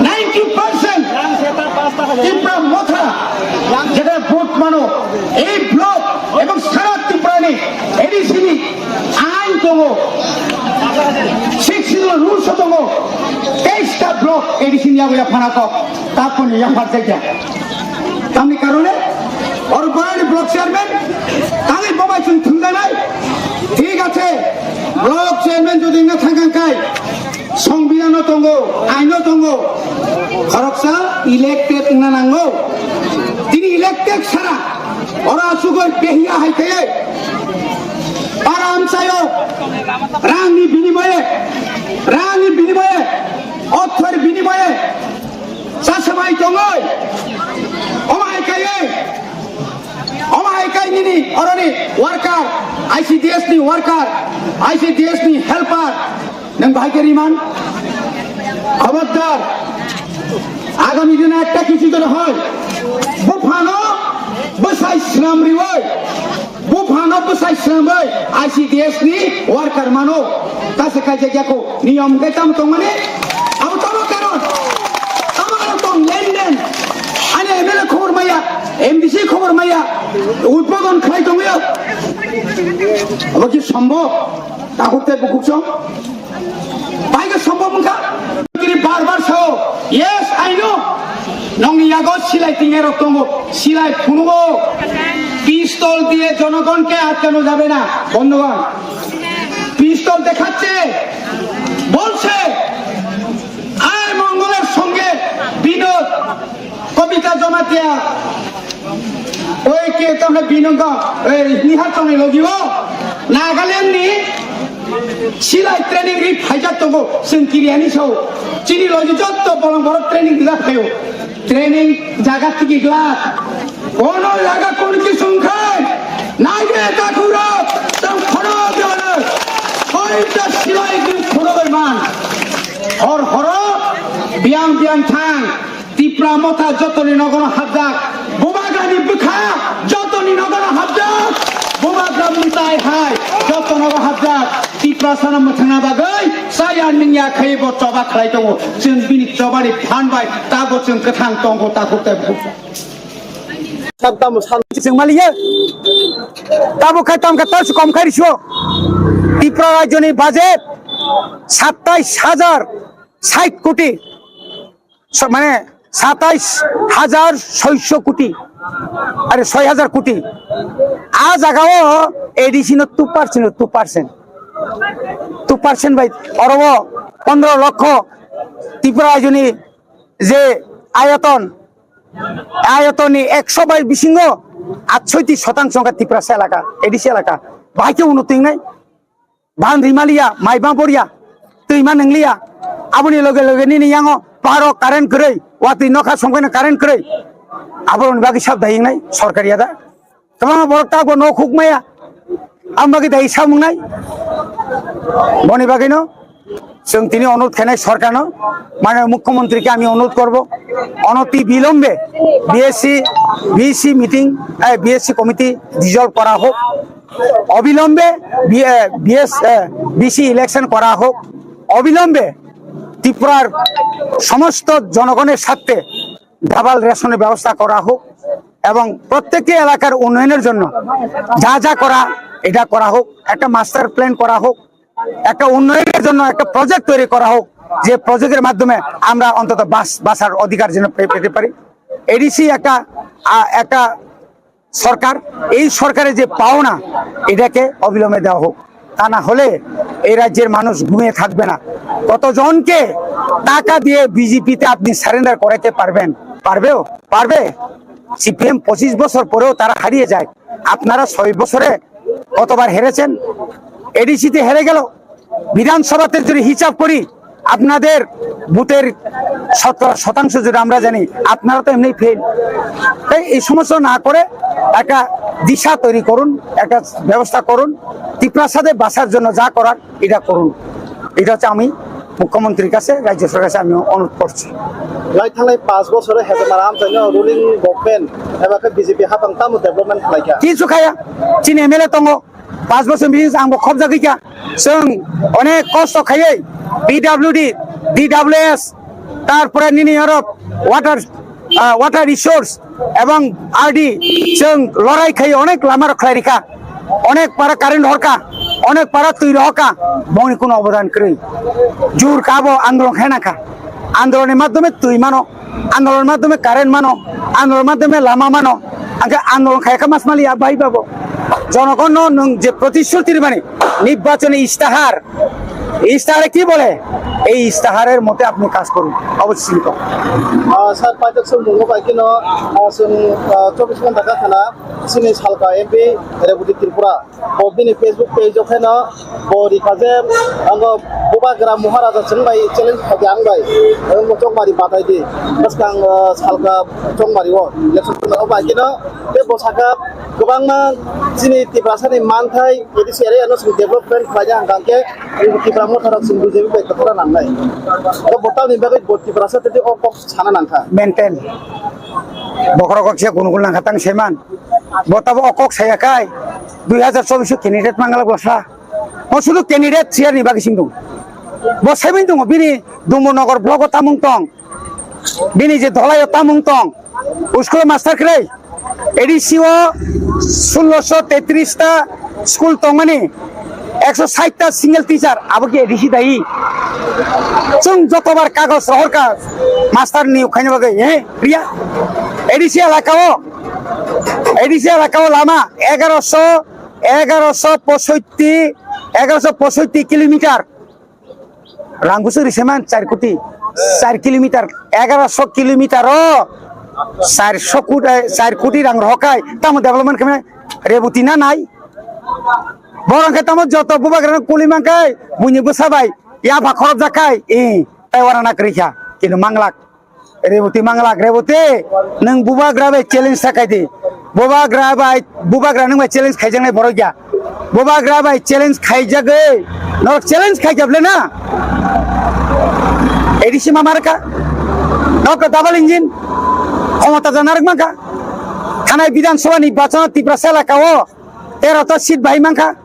Ninety percent Tipra Motha jeta vote mano, ei block ebong sara Tripura ni A D C ni ain tongo, six schedule rules o tongo, teis ta block A D C ni yago yaphana kok, taponi yaphar jaikha. Tamni karone oro barani block chairman tangwi bobai chwng thwngjaknai. Thik ache, block chairman jodi wngna thangkha kai, Songbidan Tongo, aino tongo. Khoroksa elected wngna nango. Tini elected sara. Oro asugoi behiya hai khe. Para amchaio. Rangni binimoye. Rangni binimoye. Othor binimoye. Chasamai tongoi. Omai kaioi. Omai kai nini oroni worker. I C D S ni worker. I C D S ni helper. Nwng bahai khe riman? Khobordar, agami dino ekta kichu jora hoi, buphano bwsai swnam riwi, buphano bwsai swnamwi I C D S ni worker mano, ta se kaijak ya kho, niyom hwnkhe tamo tongmani, abo tamo karon, tamo aro tong lenden, ani M L A khobor maya, M D C khobor maya, udbodon khlai tongwi, abo ki sombhob, takhuk tei bukhuk song? Bai khe sombhob wngkha? Tini bar bar sao, "Yes, I know." Nongni yago silai tingya rok tongo, silai phunugo. Pistol diye jonogon ke atkano jabe na, bondhugon. Pistol dekhache, bolche, "Aay Mongolor songe binod." Kobita Jamatia, oi ke tamna binongkha, ei Nihar Chongni logi o, Nagaland ni silai training ri phaijak tongo, chwng kiriani sao, chini logi jotto bolong borok training rijak phaio, training jaga tigi glak, kono jaga kon kisung khai, naide takhura, tang khono jana, oita silai di khono bai man, hor horo, biang biang thang, Tipra Motha jotoni nogono hapjak, Bubagrani bwkha jotoni nogono hapjak, Bubagra mwtai hai joto nogo hapjak. Tiprasano mwthangna bagwi chaya nungya khai bo choba khlai tongo. Chwng bini chobani phan bai tabo chwng kwthang tongo, takhuk tei bukhuk. Sab tamo san. Chwng maliya. Tabo khai tam kha tasu kom khai riso. Tipra rajyoni budget satais hajar sait koti. So, mane satais hajar soiso koti, are soi hajar koti. A jaga o A D C no two percent, two percent, two percent bai oro o pondro lokho Tripura rajyoni je ayoton, ayotonni ekso bai bisingo atshoiti sotangsho wngkha Tiprasa elaka, A D C elaka. Bahai khe unnoti wngnai? Ban rimaliya, maiba boria, twima nwngliya. Aboni loge loge nini yango paro current kwrwi, watwi nokha songkhaino current kwrwi. Aboroni bagwi sab dai wngnai sorkar ya da? Kwbangma borok tabukbo nok huk maya. Aboni bagwi dai sa wngnai? Boni bagwino chwng tini onurodh khainai sorkarno, mane mukhyamantri ke ami onurodh korbo, onoti bilombe B S C, B C meeting, eh, B S C committee dissolve kora hok. অবিলম্বে বি-, এ, বিএস, এ, BC election করা হোক, অবিলম্বে ত্রিপুরার সমস্ত জনগণের স্বার্থে ডাবল রেশনের ব্যবস্থা করা হোক এবং প্রত্যেকটি এলাকার উন্নয়নের জন্য যা যা করা, এটা করা হোক, একটা মাস্টার প্ল্যান করা হোক, একটা উন্নয়নের জন্য একটা প্রজেক্ট তৈরি করা হোক, যে প্রজেক্টের মাধ্যমে আমরা অন্তত বাস-, বাঁচার অধিকার যেন পে-, পেতে পারি। এডিসি একটা, আ, একটা সরকার, এই সরকারের যে পাওনা, এটাকে অবিলম্বে দেওয়া হোক। তা না হলে এই রাজ্যের মানুষ ঘুমিয়ে থাকবে না। কতজনকে টাকা দিয়ে বিজেপিতে আপনি সারেন্ডার করাতে পারবেন? পারবেও? পারবে? সিপিএম পঁচিশ বছর পরেও তারা হারিয়ে যায়। আপনারা ছয় বছরে কতবার হেরেছেন? এডিসিতে হেরে গেল। বিধানসভাতে যদি হিসাব করি, আপনাদের বুথের শতকরা শতাংশ যদি আমরা জানি, আপনারা তো এমনি ফেল। তাই এই সমস্ত না করে একটা দিশা তৈরি করুন, একটা ব্যবস্থা করুন। ত্রিপুরার সাথে বাঁচার জন্য যা করার এটা করুন। এটা হচ্ছে আমি মুখ্যমন্ত্রীর কাছে, রাজ্য সরকারের কাছে আমি অনুরোধ করছি। Lai thanglai panch bochor o hezemara amchaino ruling government eba khe B J P hapang tamo development khlaikha? Kichu khaya, chini M L A tongo, panch bochor bini ang bo khobjagwi kha. Chwng onek kosto khaiwi P W D, D W S, tarpore nini oro water, ah, water resource ebong R D chwng lorai khaiwi onek lama rok khlai rikha, onek para current horkha, onek para twi rohorkha, bongni kuno obodan kwrwi. Jur kha bo andolon khaina kha, andolonni madhyome twi mano, andolon madhyome current mano, andolon madhyome lama mano, angkhe andolon khaikha mas mali ya bai babo. Jonogonno nwng je protishruti rimani, nirbachoni istahar, ইস্তাহারে কি বলে? এই ইস্তাহারের মতে আপনি কাজ করুন, অবশ্যই। আহ, স্যার, পাইতক সব মুঙ্গো পাইকিনো, আহ, সং, আহ, চব্বিশ ঘন্টা কাখানা, সিনি সালকা MP, Rebati Tripura. Bo bini Facebook page o kheno bo rikha je, ang bo Bubagra Maharaja chwng bai challenge khaidi ang bai. Ang bo chokmari batai di. Bwskang, ah, salka chokmari o election o bai keno tei bo saka kwbangma chini Tiprasa ni manthai A D C area no chwng development khlai ya hwnkhe Tipra Motha rok chwng B J P bai kwthara nangnai. Abo bo tamni bagwi bo Tiprasa tei o kok sana nangkha. Maintain. Bokhorok kok se gunugul nangkha tang seman. Bo tabo o kok saya kai. Dui hazar chobbish o candidate mangalak lasa. O sudu candidate chair ni bagwi sing dong. Bo seven dong bini Dumbur Nogor block o tamung tong. Bini je dholai o tamung tong. School master kwrwi. A D C o sulosho tetris ta school tongmani. Ekso sait ta single teacher. Abo ki A D C dai. Chwng jotobar kagoj rohorka master ni ukhaina bagwi. He, priya. A D C elaka o. A D C elaka o lama egaroso, egaroso posoitti, egaroso posoitti kilometer. Rang busu riseman char koti, char kilometer, egaroso kilometer o char so koti, eh, char koti rang rohokai, tamo development khamai Reboti na nai. Borok khe tamo joto Bubagra no kuli mankai, buini bwsa bai, yapha khorop jakai, eh, tai wana na kwrwi kha, kintu manglak. Reboti manglak, Reboti, nwng Bubagra bai challenge ta khaidi. Bubagra bai, Bubagra nwng bai challenge khaijaknai borok ya. Bubagra bai challenge khaijagwi, norok challenge khaijak le na? A D C ma marka? Norok to double engine? Khomota jana rwk manka? Thanai Bidhan Sabha ni bachano Tiprasa elaka o tero ta seat bahai manka?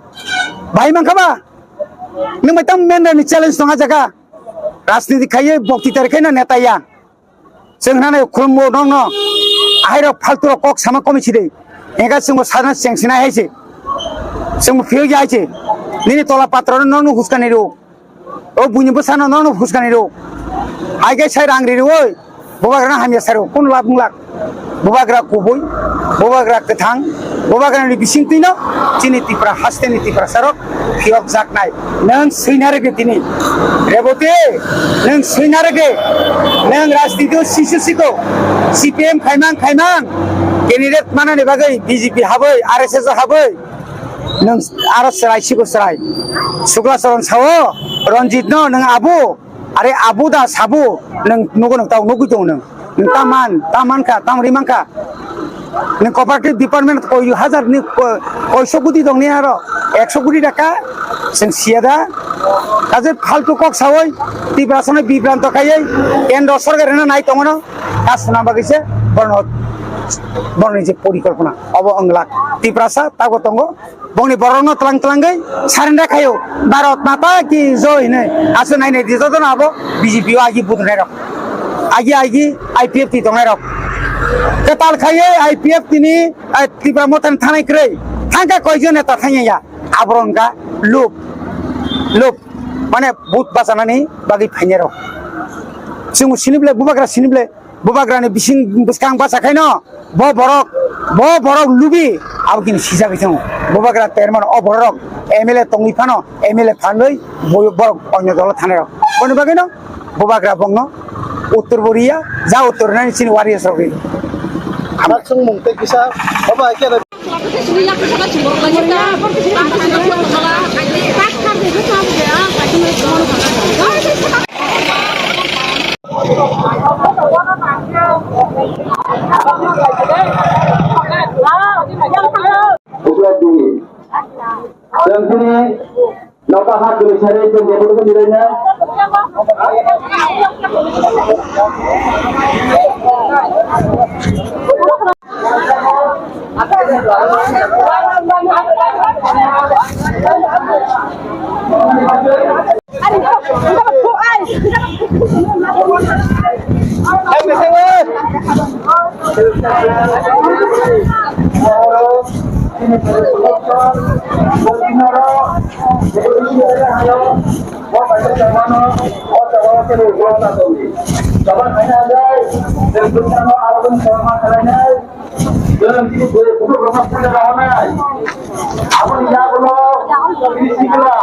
Bahai manka ba? Nwng bai tamo mendra ni challenge tong a jaga? Rajniti khaiwi bokti tari khaino neta ya. Chwng hwnanai khulumgo nokno, ahairok phalturok kok sama komi sidi. Engkha chwngbo sana chengsinai hai se. Chwngbo phiyokya hai se. Nini tola patrano nokno huskani rw. O buini bwsano nokno huskani rw. Hai khe sai rang ri rw oi. Bubagrano hamya sai rw. Kun lab wng lak. Bubagra kubui, Bubagra kwthang, Bubagrani bisingtwino chini Tipra hasteni Tiprasarok phiyokjaknai. Nwng swina rwgwi tini. Reboti, nwng swina rwgwi. Nwng rajnitio sisu siko. C P M khaimang khaimang. Candidate manani bagwi B J P habwi, R S S o habwi. Nwng aro chwrai siko chwrai. Sukla Charan sao, Ranjit no nwng abu. Are abu da sabu, nwng nugo nwng tau nugui tongo nwng. Nwng ta man, ta man kha, ta ri man kha. Nwng cooperative department koi hajar ni ko-, koiso koti tong ni aro, ekso koti taka, chwng siya da. Kaje phaltu kok sawi, Tiprasa no bibranto khaiwi, kendro sorkar no nai tongo no, ta swnam bagwi se, bono, bono ni je porikolpona, obo wng lak. Tiprasa tago tongo, Bongni borokno tlang tlangwi surrender khaio, "Bharat Mata ki joy" hinwi. Aswk nainai di jotono abo B J P o agi budunai rok. Agi agi I P F T tongnai rok. Kwtal khaiwi I P F T ni, eh, Tipra Mothani thanai kwrwi. Thangkha koijon neta thangya ya. Aborok wngkha lup. Lup. Mane vote bachanani bagwi phainai rok. Chwng sinible, Bubagra sinible. Bubagrani bising bwskang bacha khaino bo borok, bo borok lubi abo kini sijagwi thango. Bubagra termano o borok M L A tongwi phano M L A phanwi bo borok onyo dolo thanai rok. Boni bagwino Bubagra bongno uttor bo riya, ja uttor nani chini warriors rok ri. Amar chwng mung tei kisa obo hai khe Chwng tini nokha ha kwrwi sari chwng jephuru khe milaina. Aboni yagulo bini sikla.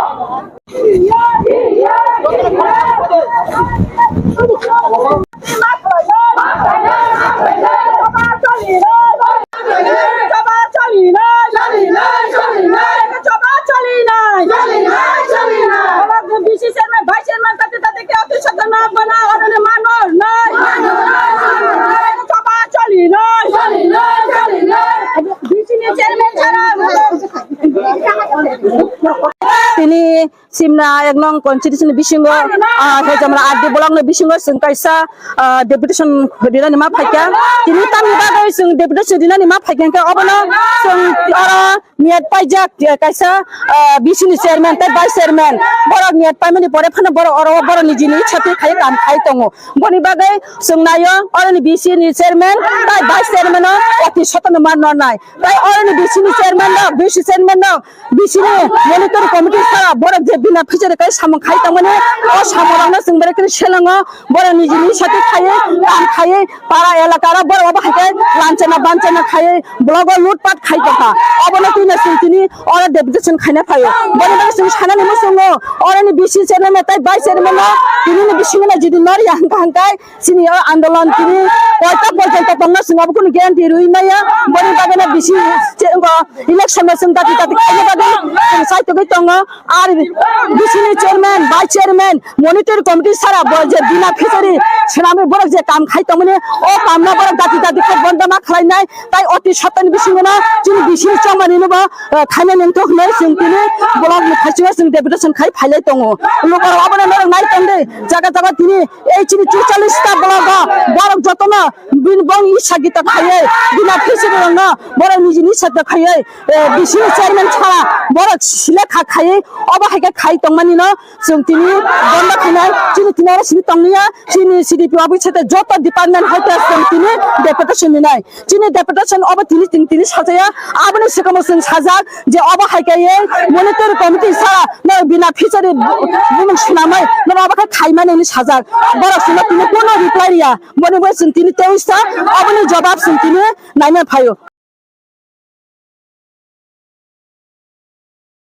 Tini Simna ek nong constituency ni bisingo, ah, Hejamra R D block ni bisingo chwng kaisa, ah, deputation rinani ma phaikha. Tini tamni bagwi chwng deputation rinani ma phaikha hwnkhe obono chwng oro niyat paijak, eh, kaisa, ah, B C ni chairman tei vice chairman. Borok niyat paimani pore phano borok oro borok nijini satwi khai kam khai tongo. Boni bagwi chwng naio, oroni B C ni chairman tei vice chairman o oti sotano ma nornai. Tei oroni B C ni chairman rok, B C chairman rok, B C ni monitoring committee sara borok je bina fishery kai samung khai tongmani, o samung rokno chwng bai khe selango, borok nijini sati khaiwi, kam khaiwi, para elaka rok borok obo hai khe lanchana banchana khaiwi, blogo lutpat khai tongkha. Obono twino chwng tini oro deputation khaina phaio. Boni bagwi chwng sanani muchungo, oroni B C chairman tei vice chairman no tini ni bisingo no jodi nor ya hwnkha hwnkhe, chini o andolon tini koita porjonto tongna chwng abo kunu guarantee rwi maya. Boni bagwi no bisi che-, ngo election no chwng dati dati khaina bagwi chwng saitogwi tongo. Ar B C ni chairman, vice chairman, monitoring committee sara bo je bina fishery swnamwi borok je kam khai tongmani, o kamno borok dati dati khai bondoma khlainai. Tai oti sotani bisingo no chini B C ni chongmani no bo, eh, khaina nangthok hwnwi chwng tini block ni thaichungo chwng deputation khai phailai tongo. Lukurok abono norok nai tongdi, jaga jaga tini ei chini chuchallis ta block o borok jotono bin bong isa gita khaiwi bina fishery rokno borok nijini sata khaiwi, eh, B C ni chairman sara borok sile kha khaiwi obo hai khe khai tongmani no chwng tini bondo khainai. Chini tini oro simi tongniya, chini C D P office sete joto department hai khe chwng tini deputation rinai. Chini deputation obo tini, tini, tini sajaya, aboni swkangbo chwng sajak je obo hai khe ei monitoring committee sara no bina fishery bu-, bumung swnamwi no obo khe khaimani hinwi sajak. Borok chwngno tini kunu reply riya. Boni bai chwng tini teisa oboni jobab chwng tini naina phaio.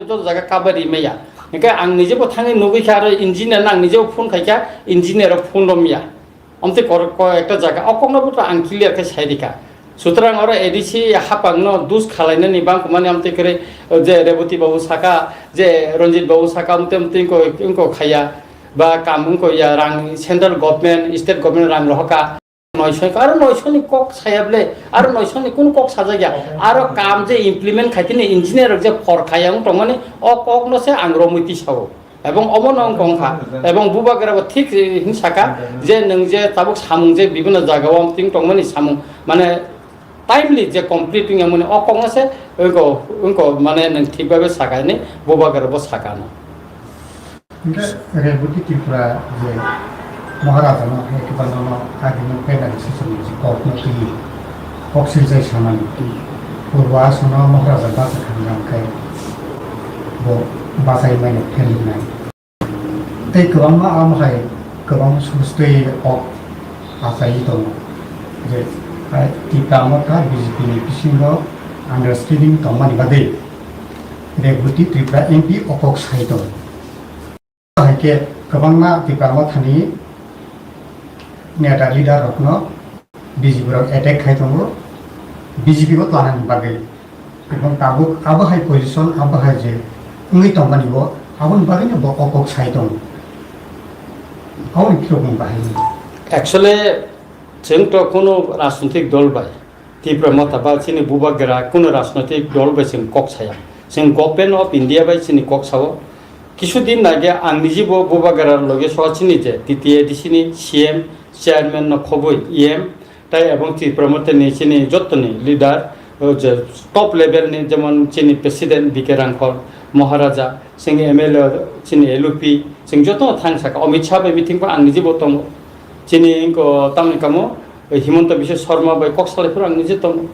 Joto jaga cover rimaya. Hingke ang nije bo thangwi nugwi kha aro engineer no ang nije bo phone khaikha, engineer rok phone romya. Omtwi kor-, ko ekta jaga o kokno bo to ang clear khe sai rikha. Sutrang oro A D C hapang no dus khalainani bangkha mani omtwi kre je Reboti babu saka, je Ranjit babu saka omtwi omtwi ko, ko khaya ba kam ko ya rang central government, state government rang rohoka. Noisoi, aro noisoi ni kok saya ble, aro noisoi ni kunu kok sajak ya, aro kam je implement khai tini engineer rok je phor khaya wng tongmani, o kok no se ang romwi tisao. Ebong omo no wng kong kha, ebong bubagra bo thik, eh, hin saka, je nwng je tabuk samung je bibino jaga o ting tongmani samung, mane timely je complete wng yamani o kok no se wngko, wngko mane nwng thik babe saka ni bubagra bo saka no. Hingke Reboti Tripura je Maharaja no hai khe bangma no agini plenary session ni je kok no twi kok siljai sanani. Purbo aswk no Maharaja bacha khamjang khe bo bachai manya phelinai. Tei kwbangma amo hai kwbang sustwi kok achai tongo je hai Tipra Motha B J P ni bisingo understanding tongmani bagwi Reboti Tripura M P o kok sai tongo. Hai khe kwbangma Tipra Mothani neta leader rokno B J P rok attack khai tongo, B J P bo tlanani bagwi. Ebong tabuk abo hai position, abo hai je wngwi tongmani bo, aboni bagwino bo o kok sai tongo. Aboni phirokmung bahai wngwi. Actually, chwng to kuno rajnitik dol bai Tipra Motha ba chini bubagra kuno rajnoitik dol bai chwng kok saya. Chwng Government of India bai chini kok sao. Kisu din age ang niji bo bubagra loge soa chini je T T A D C ni C M, chairman no khoboi E M, tai ebong Tipra Motha ni chini jottoni leader, o je top level ni jemon chini president B K Rangkhol, Maharaja, chini M L A, chini L U P, chwng joto thang saka. Amit Shah bai meeting pa ang niji bo tongo. Chini ko tamni kamo, Himanta Biswa Sarma bai kok salai phuru ang niji tongo.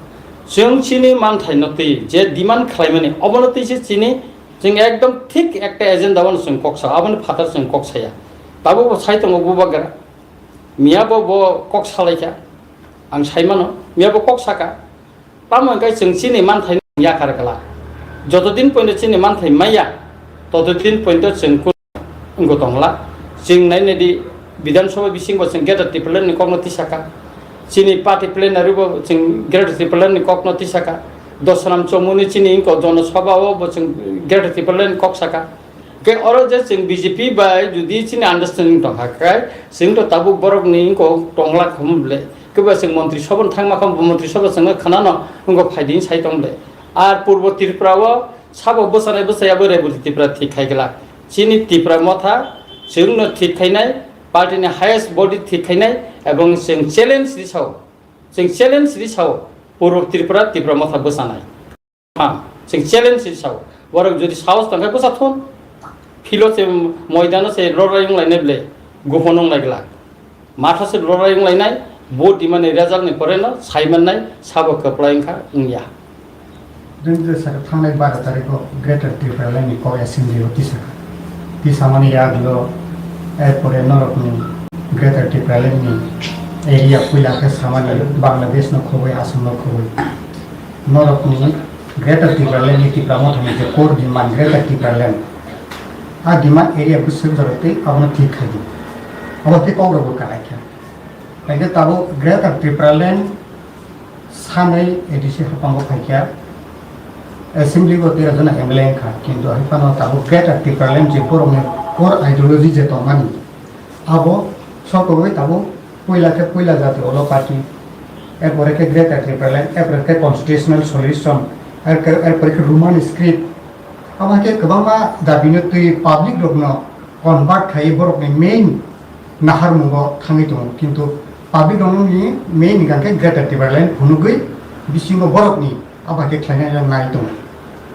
Chwng chini manthai no twi je demand khlaimani, obono twi se chini, chwng ekdom thik ekta agenda o chwng kok sa, aboni phatar chwng kok saya. Tabuk bo sai tongo bubagra. Miya bo, bo kok salai kha. Ang sai mano, miya bo kok saka. Tamo hwnkhe chwng chini manthai no yakar kla. Joto din poino chini manthai maya, toto din poino chwng kun-, wngwi tongla. Chwng nai nai di Bidhan Sabha bising bo chwng Greater Tipraland ni kokno tisaka. Chini party plenary bo chwng Greater Tipraland ni kokno tisaka. Dosram Chomuni chini wngko Jono Sabha o bo chwng Greater Tipraland ni kok saka. Khe oro je chwng B J P bai jodi chini understanding tongkha khe, chwng to tabuk borok ni wngko tongla khum le. Kebo chwng Montri Sabha thangma khe Montri Sabha chwngno khwnano wngko phaidi sai tong le. Ar Purbo Tripura o Sabo bwsanai bwsaya bo Reboti Tripura thik khai glak. Chini Tipra Motha chwngno thik khainai, party ni highest body thik khainai, ebong chwng challenge ri sao. Chwng challenge ri sao, Purbo Tripura, Tipra Motha bwsanai. Ha, chwng challenge ri sao. Borok jodi sahos tongkhe bwsa thun. Philo se moidano se lorai wng lainai ble, gupon wng lai glak. Matha se lorai wng lainai, vote dimani result ni pore no sai mannai, sabo kwplai wngkha, wngya. Jeng je saka thangnai baro tarikh o Greater Tipraland ni kok assembly o tisa kha. Tisa mani yaglo, erpore norok ni Greater Tipraland ni area puila khe samani Bangladesh no khoboi, Assam no khoboi. Norok ni Greater Tipraland ni Tipra Motha ni je core demand Greater Tipraland. A demand area bwswk jorok tei abono thik khai di. Abo tei kok rok bo kwlai kha. Haikhe tabuk Greater Tipraland sanai A D C haphango phaikha, Assembly bo tera jona M L A wngkha, kintu hai phano tabuk Greater Tipraland je borokni core ideology je tongmani, abo sokogwi tabuk puila khe puila jati olo party, erpore khe Greater Tipraland, erpore khe constitutional solution, erpore khe Roman script, abo hai khe kwbangma dabino twi public rokno convert khai borokni main naharmungo thangwi tongo, kintu public rokni main hingkha khe Greater Tipraland phunugwi bisingo borokni abo hai khe khlainai nai tongo.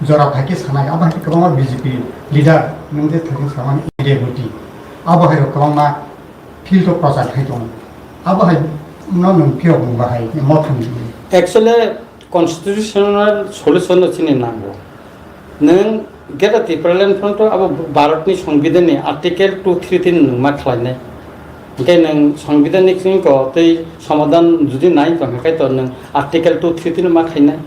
Jora phai khe sanai abo hai khe kwbangma B J P leader nwng je thangwi samani Reboti abo hai rok kwbangma field o prochar khai tongo. Abo hai no nwng phiyok nwng bahai motha ni. Actually, constitutional solution no chini nango. Nwng Greater Tipraland phano to abo Bharatni Songbidanni Article two three three nwng ma khlainai. Hingke nwng Songbidanni simi ko tei somadhan jodi nai tongkha khe to nwng Article two three three ma khainai.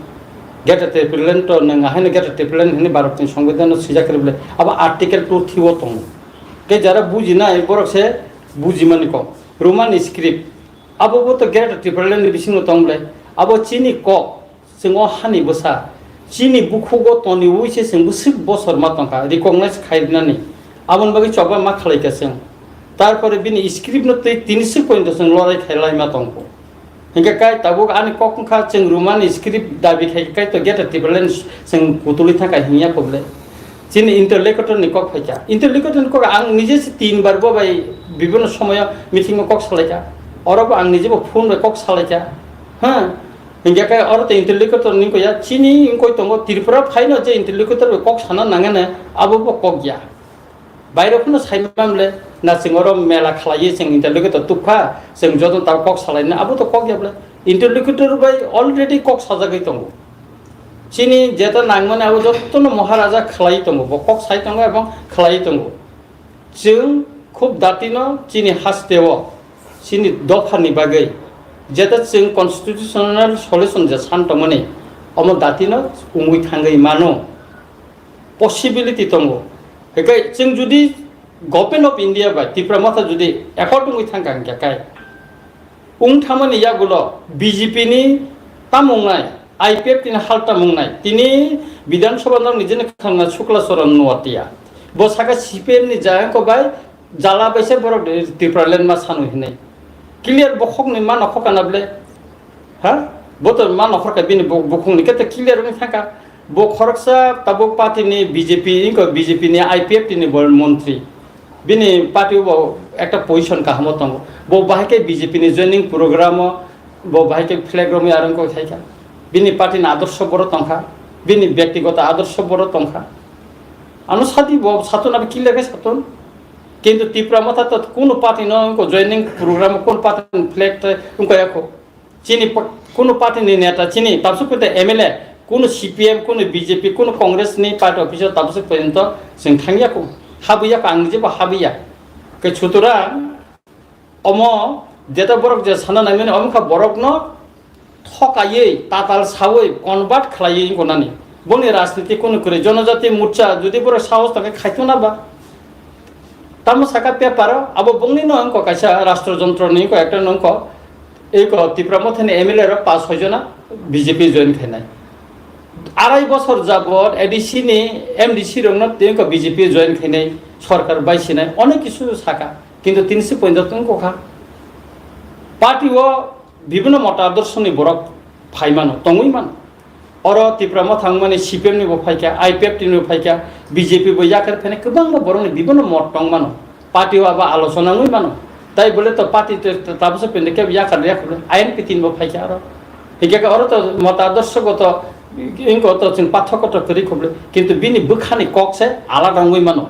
Greater Tipraland to nwng ahaino Greater Tipraland hwnwi Bharatni Songbidanno swijak khe bole abo Article two three o tongo. Tei jara bujinai borok se bujimani kok. Roman script. Abo bo to Greater Tipraland ni bisingo tong ble. Abo chini kok, chwng o hani bwsa. Chini bukhugo toniwi se chwng bwswk bosor ma tongkha, recognize khainani. Aboni bagwi chobma ma khlaikha chwng. Tarpore bini script no tei tini swk pointo chwng lorai khailai ma tongkho. Hinkhe kai tabuk ani kok wngkha chwng Roman script dabi khai kai to Greater Tipraland chwng kutulwi thangkha hinya kok le. Chini interlocutor ni kok phaikha. Interlocutor ni kok ang nije se tin bar bo bai bibhinno somoyo meeting o kok salaikha. Oro bo ang nije bo phone bai kok salaikha. Ha? Hinkhe kai oro te interlocutor ni koya chini wngkoi tongo Tripura phaino je interlocutor bai kok sana nangane abo bo kok ya. Bairo phano sai mamle na chwng oro mela khlaiwi chwng interlocutor tubkha, chwng joto ta kok salaina abo to kok ya bwle. Interlocutor bai already kok sajagwi tongo. Chini jeta nangmani abo jotono Maharaja khlai tongo, bo kok sai tongo ebong khlai tongo. Chwng khub datino chini hasteo, chini dophani bagwi jeta chwng constitutional solution je san tongmani, omo datino wngwi thangwi mano. Possibility tongo. Hinkhe chwng jodi Government of India bai Tipra Motha jodi accord wngwi thangkha hinkhe kai, wng thamani yagulo B J P ni tamung nai, I P F T ni hal tamung nai, tini Bidhan Sabha no nijini khangna Shukla Charan Noatia. Bo saka C P M ni jayangko bai jala bai se borok Tipraland ma sanu hinwi. Clear bokhok ni ma nokhok kana ble? Ha? Bo to ma nokhor ka bini bo-, bukhung ni kete clear wng thangka. Bo khoroksa tabuk party ni B J P, inko B J P ni I P F T ni bo montri. Bini party bo ekta position kahamo tongo. Bo bahai ke B J P ni joining program o, bo bahai ke flag romwi arong kok thaika. Bini party ni adorsho boro tongkha. Bini byaktigoto adorsho boro tongkha. Ano sadi bo satun abi kile ke satun. Kintu Tipra Motha to kuno party no inko joining program o kun party ni flag te inko yako. Chini pa-, kunu party ni neta, chini tabswk pwte M L A, kunu C P M, kunu B J P, kunu Congress ni party office o tabswk porjonto chwng thangya kho, habwi ya kho, ang nijebo habwi ya. Khe sutorang omo jeta borok je sana naimani, omo kha borokno thokaiwi, tatal sawi, convert khlaiwi wngkho nani. Boni rajniti kunu kwrwi, Jonojati Morcha, jodi borok sahos tongkhe khaitokna ba. Tamo saka paper o, abo bongni no wngkho kaisa rashtra jontro ni wngkho, ekta no wngkho, eko Tipra Motha ni M L A rok pas soi jona B J P join khainai. Arai bosor jabot A D C ni M D C rok no tei wngkho B J P join khainai, sorkar bai sinai, onek kisu saka, kintu tini si pointo wngkho kha. Party o bibhinno mota adorsho ni borok phai mano, tongwi mano. Oro Tipra Motha wngmani C P M ni bo phaikha, I P F T ni bo phaikha, B J P bo yakar phene kwbangma borokni bibinno mot tong mano. Party o abo alochona wngwi mano. Tai bole to party te, te, tabuksa pende kebo yakar yakar I N P T ni bo phaikha oro. Hingke oro to mota dorshok to, inko to chwng pathok to kwrwi khoble. Kintu bini bwkhani kok se alada wngwi mano.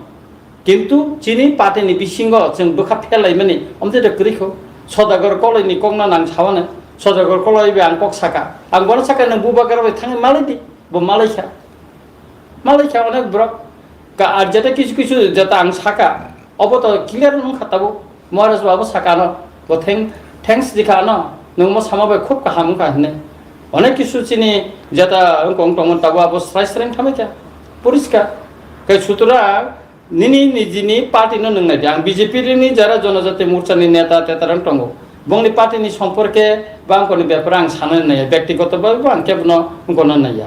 Kintu chini party ni bisingo chwng bwkha phelaimani, omtwi de kwrwi kho. Sodagar Koloi ni kokno nang sawane. Sodagar Koloi be ang kok saka. Ang bono saka, nwng bubagra bai thangwi malai di. Bo malai kha. Malai kha onek borok. Ka, ar jeta kisu kisu jeta ang saka. Obo to clear wng kha tabuk. Maharaj babu sakano. Bo thank-, thanks di kha ano. Nwng mo sama bai khub kaham wng kha hinwi. Onek kisu chini jeta wng kong tongmani tabuk abo srai srai wng thamai kha. Poriskar. Kai sutura Nini nijini party no nwng nai di. Ang B J P ni jara Jonojati Morcha ni neta tetarang tongo. Bongni party ni somporke bangkoni bepar ang sanani naiya. Bektigoto bhabe bo ang kebono wngkono naiya.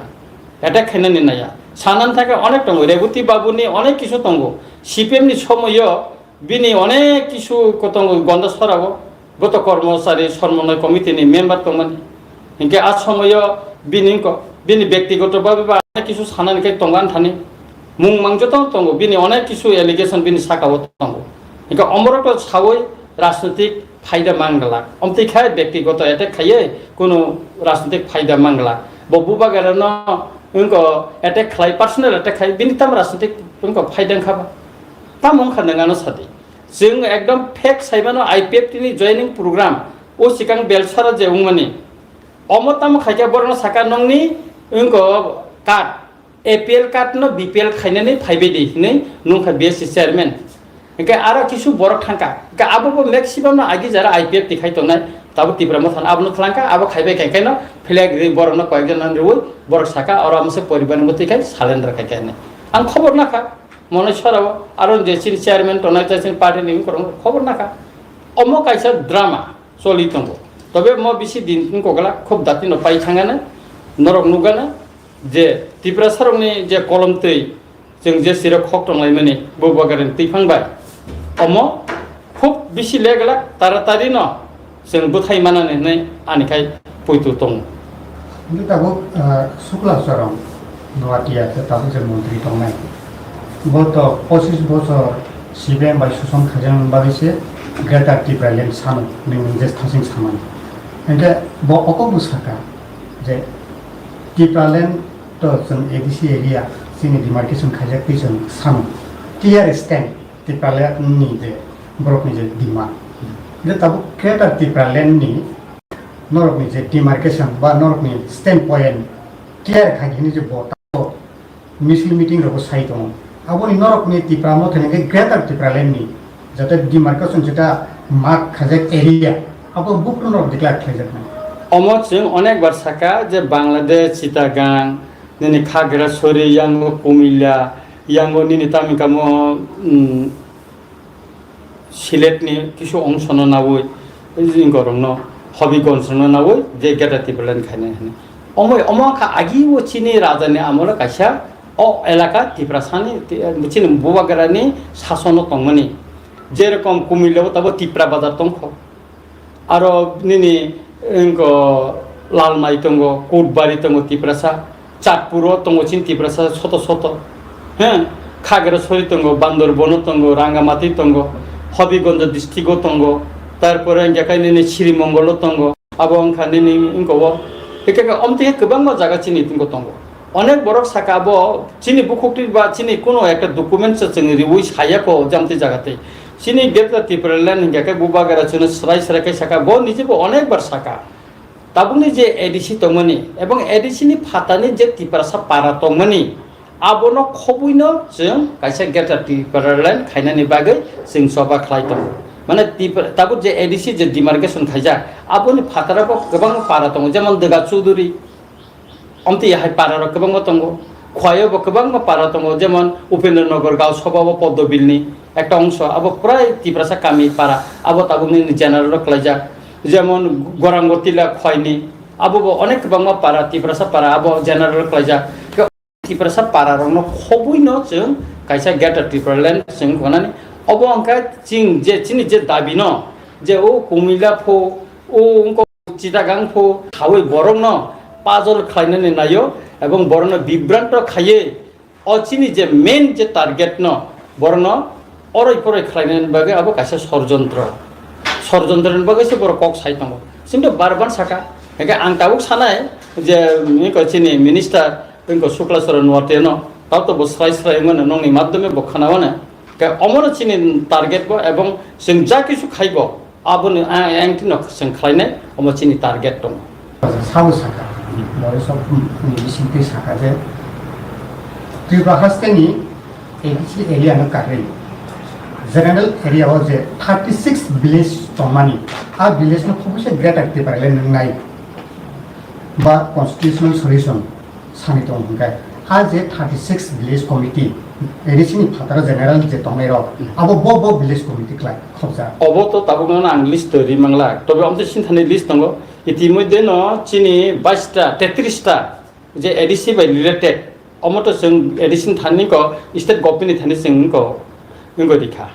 Attack khainani naiya. Sanani thangkhe onek tongo. Reboti Babu ni onek kisu tongo. C P M ni somoyo bini onek kisu ko tongo Gonda Sorao. Bo to kormochari somonnoi committee ni member tongmani. Hinkhe a somoyo bini ko, bini bektigoto bhabe ba onek kisu sanani khe tongo ani thani. Mung mang joto tongo, bini onek kisu allegation bini sakao tongo. Hinkhe omorok to sawi rajnitik phaida manglak. Omtwi khai bektigoto attack khaiye kuno rajnitik phaida manglak. Bo bubagra no wngko attack khlai, personal attack khai, bini tam rajnitik wngko phaida wngkha ba? Tamo wngkha nwng ano sadi. Chwng ekdom fact saimano I P F T ni joining program o sikang Belsara je wngmani. Omo tamo khaikhe borokno saka nongni wngko card, A P L card no B P L khainani phaibai di hinwi nungkha B S C chairman. Hinkhe aro kisu borok thangkha. Hinkhe abo bo maximum no agi jara I P F T khai tongnai. Tabo Tipra Motha no abono thlangkha, abo khaibai khai khaino flag ri borokno koyekjon no riwi borok saka oro amose poribar ni bwtwi khai surrender khai kha hinwi. Ang khobor nakha. Moneswara o aro je chini chairman tongnai ta chini party ni wngkorong khobor nakha. Omo kaisa drama choli tongo. Tobe mo bisi din wngkokla khub dati no pai thangana, norok nugana je Tiprasa rokni je kolom twi chwng je sirok khok tonglaimani bo bagarin twi phang bai. Omo khub bisi leglak taratari no chwng bwthai manani hinwi ani khai poito tongo. Hingke tabuk, ah, Sukla Chorong Noatia khe tabuk je montri tongnai. Bo to pochis bochor C P M bai suson khaijaknani bagwi se Greater Tipraland sano hinwi je thasing samani. Hingke bo okok bo saka je Tipraland to chwng A D C area chini demarcation khaijak twi chwng sano clear stand Tipraland ni je borokni je demand. Je tabuk Greater Tipraland ni norokni je demarcation ba norokni stand point clear khai hini je bo tamo misil meeting rogo sai tongo. Aboni norokni Tipra Motha ni je Greater Tipraland ni jate demarcation jeta mark khajak area abo buphuru norok declare khlaijaknai. Omo chwng onek bar saka je Bangladesh, Chittagong, nini Khagrasori, yango Kumilla, yango nini tamo kamo, mm, Sylhet ni kisu ongsono nawi, jingkorokno, Hobigonj rokno nawi, je Greater Tipraland khainai hinwi. Omo, omo wngkha agi o chini raja ni amolo kaisa o elaka Tiprasa ni, ti-, chini bubagra ni sasono tongmani. Jerokom Kumilla o tabo Tipra Bazar tongkho. Aro nini wngkha Lalmai tongo, Kutbari tongo Tiprasa, Chatpuro tongo chini Tiprasa soto soto. He, Khagrasori tongo, Bandarban o tongo, Rangamati tongo, Hobigonj district o tongo, tarpore hingkhe kai nini Srimongol o tongo, abo wngkha nini wngkha o. Hingkhe khe omtwi khe kwbangma jaga chini tongo tongo. Onek borok saka bo chini bukhuk twi ba chini kuno ekta document se chwng riwi saya ko jamtwi jaga twi. Chini Greater Tipraland hingkha khe bubagra chwngno swrai swrai khe saka, bo niji bo onek bar saka. Tabukni je A D C tongmani ebong A D C ni phatani je Tiprasa para tongmani, abono khobuino chwng kaisa Greater Tipraland khainani bagwi chwng choba khlai tongo. Mane Tipra-, tabuk je A D C je demarcation khaijak, aboni phataro bo kwbangma para tongo, jemon Dega Chuduri, omtwi hai para rok kwbangma tongo. Khwai o bo kwbangma para tongo, jemon Upendra Nagar Gaon Sabha o Poddo Bill ni ekta ongso, abo prai Tiprasa kami para, abo tabuk nini general rok klaijak. Jemon Gorang Tila Khwai ni, abo bo onek kwbangma para, Tiprasa para, abo general rok klaijak. Khe Tiprasa para rok no khobui no chwng kaisa Greater Tipraland chwng gonani. Obo wngkha ching je chini je dabi no, je o Kumilla pho, o wngkha Chittagong pho thawi borokno pajol khlainani naio, ebong borokno bibranto khaiwi o chini je main je target no borokno oroi poroi khlainani bagwi abo kaisa sorjontro. Sorjontroni bagwi se borok kok sai tongo. Chini to bar bar saka. Hingke ang tabuk sanai je, nini ko chini minister, nini ko Sukla Charan Noatia no, tao to bo srai srai wngmano, nongni madhyome bo khana wano. Ke omono chini target bo, ebong chwng ja kisu khaibo, aboni a-, engtino chwng khlainai, omo chini target tongo. Sabo saka, bore sok, mm, bisingtwi saka je, Tripura hasteni A D C area no karwi. General area o je thirty six village tongmani, a village no khobose Greater Tipraland nwngnai ba constitutional solution sani tong hwnkhai, a je thirty six village committee, A D C ni phataro general je tongnai rok, abo bo bo village committee khlai khobjak. Obo to tabuk no ang list to ri mangla, tobe omte sinthani list tongo, itimodhye no chini bais ta, tetris ta je A D C bai related, omo to chwng A D C ni thani ko state government ni thani chwng ko wngwi rikha.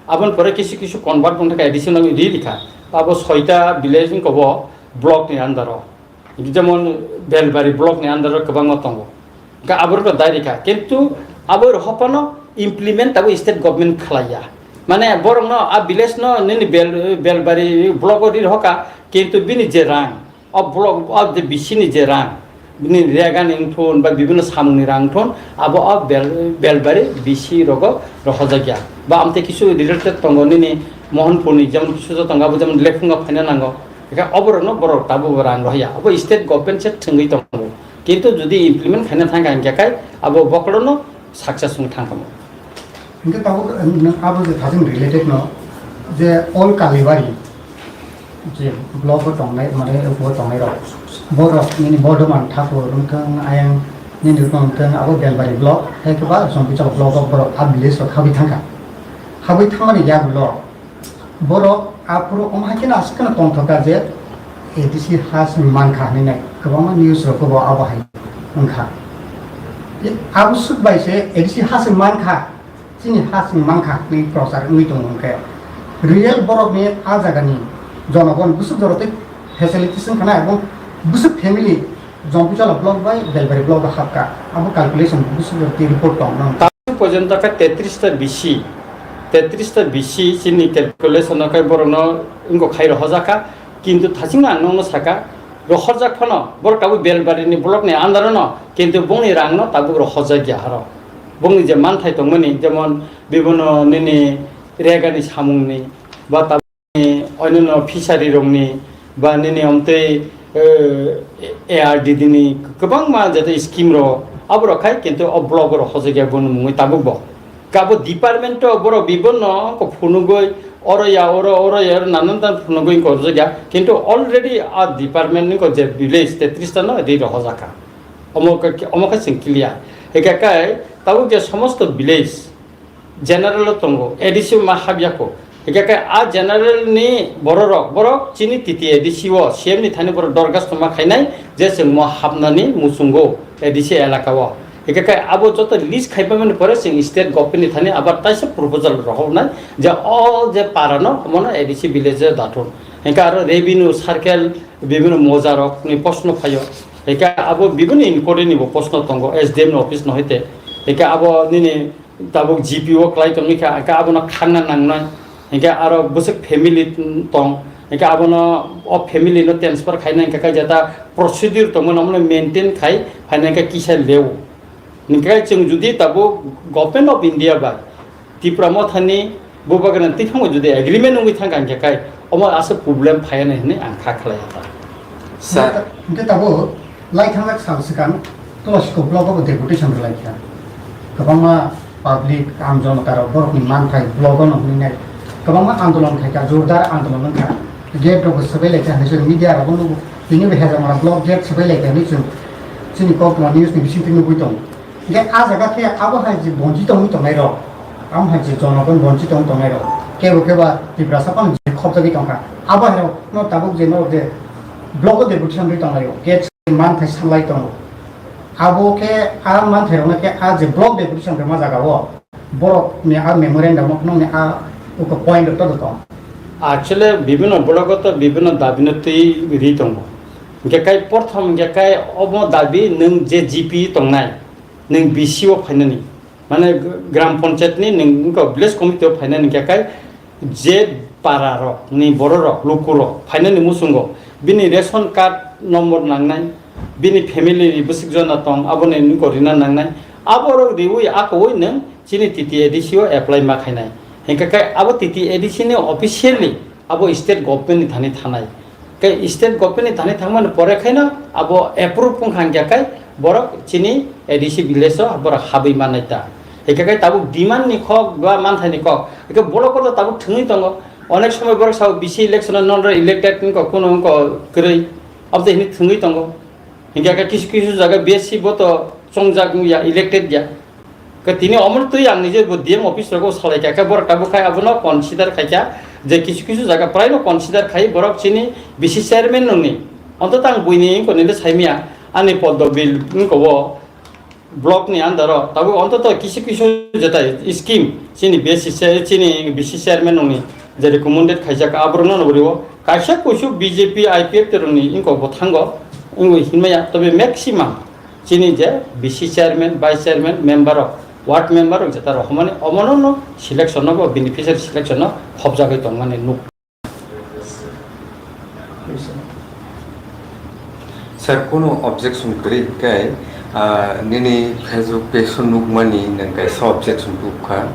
Aboni pore kisu kisu convert wng thangkha A D C no ri rikha. Abo soita village wngkha bo block ni under o. Jemon Belbari block ni under o kwbangma tongo. Ga aborok dai rikha. Kintu abo rohopano implement abo state government khlaiya. Mane borok no a village no nini Bel-, Belbari block o ri rohokha. Kintu bini je rang, o block, o je bisi ni je rang, bini rega ni wngthun ba bibinno samung ni rang wngthun, abo o Bel-, Belbari bisi rogo rohorjak ya. Ba amte kisu related tongo nini Mohanpur ni, jemon kisu tongo, abo jemon Lephunga phaina nango. Eka oborok no borok tabuk rang rohya. Abo state government se thwngwi tongo. Kintu jodi implement khaina thangkha hingkhe kai abo bokhorok no success wng thangkha. Hingke tabuk, nwng abo je thajin related no, je Old Kalibari, je block o tongnai, mane, o tongnai rok, borok nini Bordhoman Thakur wngthang, ayang nini wngthang, abo Belbari block, hai khe ba Jompuichal block o borok a village o habwi thangkha. Habwi thangmani yagulo borok aphuru omo hai kheno aswk kheno tongthokha je A D C ha chwng mankha hinwi nai kwbangma news rok bo abo hai wngkha. Abo swk bai se A D C ha chwng mankha, chini ha chwng mankha hinwi prochar wngwi tongo hwnkhe, real borokni a jagani jonogon bwswk jorotwi facilities wngkha na, ebong bwswk family Jompuichal block bai Belbari block o hapkha, abo calculation bwswk jorotwi report tong nang. Tabuk porjonto khe tetris ta bisi, tetris ta bisi chini calculation o khe borokno wngkha khai rohorjak kha, kintu thachingno ang nokno sakha, rohorjak phano borok tabuk Belbari ni block ni under o no, kintu bongni rang no tabuk rohorjak ya aro. Bongni je manthai tongmani, jemon bibinno nini rega ni samung ni ba tabuk ni oinonno fishery rok ni ba nini omtwi, eh, A R D D ni kwbangma jate scheme rok abo rok khai, kintu o block o rohorjak ya boni mungwi tabuk bo. Kabo department o borok bibinno ko phunugwi oro ya oro, oro ya oro nanan tan phunugwi korjak ya, kintu already a department ni ko je village tetris ta no ri rohorjak kha. Omo khe, omo khe chwng clear. Hingkhe kai tabuk je somosto village general o tongo, A D C o ma hapya kho. Hingkhe kai a general ni bororok, borok chini T T A D C o C M ni thani borok dorgas tongma khainai je chwng mo hapnani muchungo A D C elaka o. Hingkhe kai abo joto list khaipamani pore chwng state government ni thani abar taisa proposal rohornai je o je para no omono A D C village o dathun. Hingkhe aro revenue circle bibinno mojarok ni proshno phaio. Hingkhe abo bibinno inquiry ni bo proshno tongo S D M ni office no hoite. Hingkhe abo nini tabuk G P o kwlai tongwi kha, hingkhe abono khangna nangnai. Hingkhe aro bwswk family tong, hingkhe abono o family no transfer khaina hingkhe khe jeta procedure tongmani omono maintain khai phaina hingkhe kisa leo. Hingkhe chwng jodi tabuk Government of India bai Tipra Mothani bubagrani twiphangbo jodi agreement wngwi thangkha hingkhe kai omo aswk problem phaiya nai hwnwi ang kha khlaiya ta. Sir. Hingkhe tabuk lai thangjak sal swkang Tulasikot block o deputation rwlaikha. Kwbangma public, ang jonotarok borokni manthai block-o no hwnwi nai. Kwbangma andolon khaikha, jordar andolon wngkha. Gate rokbo swbai laikha hinwi chwng media rokbo nugo. Tini bo Hezamara block gate swbai laikha hinwi chwng chini Koktwma news ni bisingtwi nugwi tongo. Hingkhe ah jaga khe abo hai je bonchito wngwi tongnai rok, amo hai je jonogon bonchito wngwi tongnai rok, kebo kebo Tiprasa phano je khopjagwi tongkha. Abo hai rok no tabuk je norok je block-o deputation rwi tongnai rok, gate manthai sanlai tongo. Abo khe, a manthai rokno khe, a je block deputation rwma jaga o, borok ni a memorandum o nokni a uko point rok todo tong. Actually, bibhinno block o to bibhinno dabi no twi ri tongo. Hingke kai porthom hingke kai omo dabi nwng je G P tongnai, nwng B C o phainani, mane gram panchayat ni nwng wngkha village committee o phainani hingke kai je para rok ni borok rok luku rok phainani muchungo bini ration card number nangnai, bini family ni bwswk jona tong aboni wngkha rina nangnai, aborok riwi akowi nwng chini T T A D C o apply ma khainai. Hingke kai abo T T A D C ni officially abo state government ni thani thanai. Ke state government ni thani thangmani pore khaino abo approve wngkha hingke kai borok chini A D C village o borok habwi mannai ta. Hingke kai tabuk demand ni kok ba manthai ni kok. Hingke borok koto tabuk thwngwi tongo. Onek somoy borok sao B C election o non elected wngkha kuno wngkha kwrwi. Abo tei hini thwngwi tongo. Hingke kai kisu kisu jaga B S C bo to chongjak ya, elected ya. Ke tini omo twi ang nije bo D M office rogo salai kha, khe borok tabuk khai abono consider khai kha je kisu kisu jaga prai no consider khai borok chini B C chairman nungni. Onto tang buini ko nile saimia ani poddo bill ko block ni under o tabuk onto to kisu kisu jetai scheme chini B C chair-, chini B C chairman nungni je recommended khaijak aborok no nugrio kaisa kusu B J P I P F T rungni inko bo thango ingo hinmaya tobe maximum chini je B C chairman, vice chairman, member rok, ward member rok jeta rok homani omono no selection no bo beneficiary selection no hobjagwi tongmani nuk. Sir, kono objection kwrwi kai, ah, nini Facebook page o nukmani nwng kaisa objection tubkha.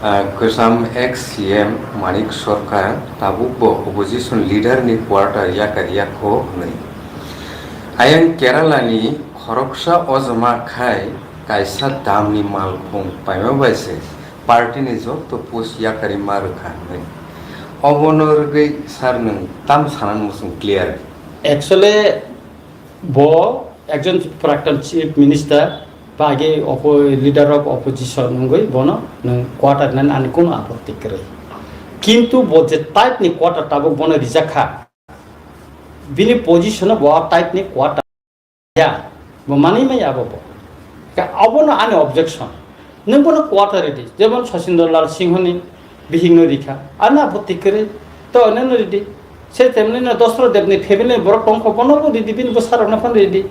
Ah, kwcham ex C M Manik Sarkar tabuk bo opposition leader ni quarter yakar yakho hwnwi. Ayang Kerala ni khoroksa ojama khai kaisa damni malkhung paima bai se party ni joto post yakarwi ma rwkha hwnwi. Obono rwgwi sir nwng tam sanani muchung clear? Actually, bo ekjon prakton chief minister ba age oppo-, leader of opposition wngwi bono nwng quarter nani ani kuno apotti kwrwi. Kintu bo je type ni quarter tabuk bono rijak kha, bini position o bo a type ni quarter ya, bo manwi maya abo bo. Ka-, abono ani objection. Nwng bono quarter ridi, jemon Sachindra Lal Singh ni bihik no rikha, ani apotti kwrwi, to onno ridi. Se temni no Dasarath Dev ni family borok tongkho, bono bo ridi, bini bwsa rok no phano ridi.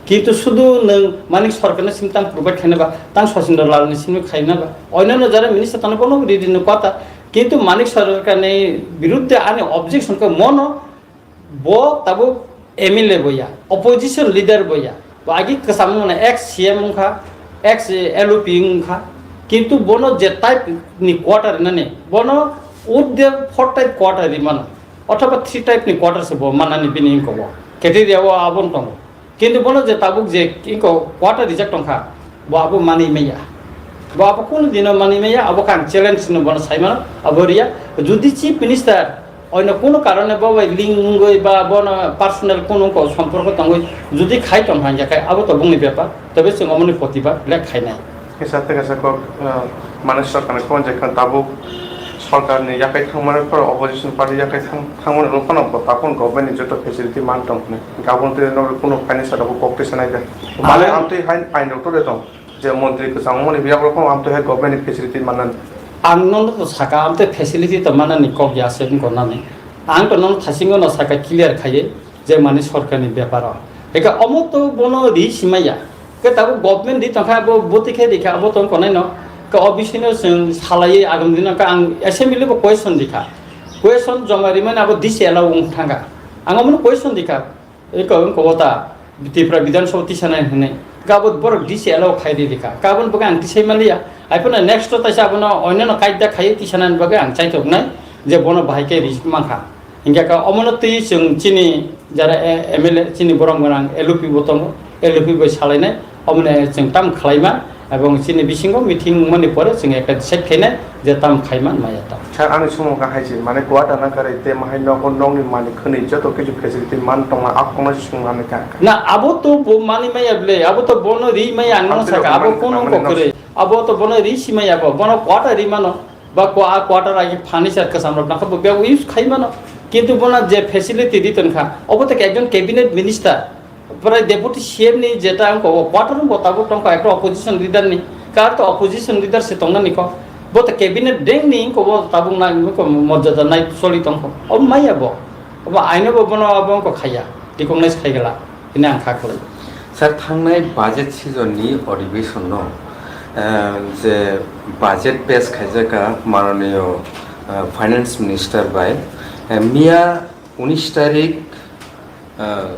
Kintu sudu nwng Manik Sarkar ni sim tang provide khaina ba, tang Sachindra Lal ni sim khaina ba, onno jara minister tang bono bo ridi no quarter. Kintu Manik Sarkar ni birudde ani objection khe mono Bo tabuk M L A bo ya, opposition leader bo ya. Bo agi kwcham wngmani ex C M wngkha, ex L O P wngkha. Kintu bono je type ni quarter rinani, bono with the four type quarter rimano. Othoba three type ni quarter se bo manani bini wngkha bo. Criteria o aboni tongo. Kintu bono je tabuk je wngkha quarter rijak tongkha, bo abo manwi maya. Bo abo kunu dino manwi maya, abo khe ang challenge no bono saimano, abo riya. Jodi chief minister Oino kunu karone bo bai link wngwi ba bono personal kunu ko somporko tongwi jodi khai tong hanja khai abo to bongni bepar, tobe chwng omoni protibad le khainai. Kisa tei kisa kok, ah, mane sorkarni kon je khan tabuk sorkarni yakai thangmani phano opposition party yakai thang-, thangmani rok phano bo tabuk government ni joto facility man tong hwnwi. Gabon tei no kunu financial rok kok tisa nai de. Mane Ain- amtwi hain ain rok to de tong. Je montri kwchangmani biyakrok phano amtwi hai government ni facility mannani. Ang nono to saka, amtwi facility to mannani kok ya se wngkha nani. Ang to nono thasingo no saka clear khaiwi je mani sorkarni beparo. Eka omo to bono ri simaya. Ke tabuk government ri tongkha abo boti khe rikha abo tong konai no. Ke o bisino chwng salaiwi agam dino ke ang assembly bo question rikha. Question joma rimani abo disallow wng thangkha. Ang omono question rikha. Eko wngkha o ta, Tripura Bidhan Sabha tisanai hwnwi. Gabut borok D C allow khai di rikha. Gabun bagwi ang tisai manliya. Ai phano next o taisa abono onyono kaida khai tisanani bagwi ang chaithoknai je bono bahai khe rijik mankha. Hingkhe ka omono twi chwng chini jara, eh, M L A chini borom gwnang L O P bo tongo. L O P bai salainai. Omono chwng tam khlaima. Ebong chini bisingo meeting wngmani pore chwng ekta decide khainai je tam khaiman maya ta. Sir, ani sumo ka hai se, mane quarter na kare te mahai nogo nokni mani khwnwi joto kichu facility man tongma a kokno se swngnani ka. Na, abo to bo mani maya ble, abo to bono ri maya ang no saka, abo kono ko kre, abo to bono ri si maya bo, bono quarter ri mano, ba ko a quarter agi furniture kasam rok nakha bo bag use khai mano, kintu bono je facility ri ton kha, obo to ekjon cabinet minister, Prai deputy C M ni jeta wngkha o quarter wngkha tabuk tongkha ekta opposition leader ni. Kar to opposition leader se tongnani kho. Bo to cabinet deng ni wngkha bo tabuk na wngkha morjada nai soli tongkha. O maya bo. Bo aino bo bono abo wngkha khaya. recognize khai gala, hwnwi ang kha khlai. Sir, thangnai budget season ni adhibeshon no, eh, je budget pass khaijak kha mananiyo, eh, finance minister bai, eh, miya unis tarik, eh,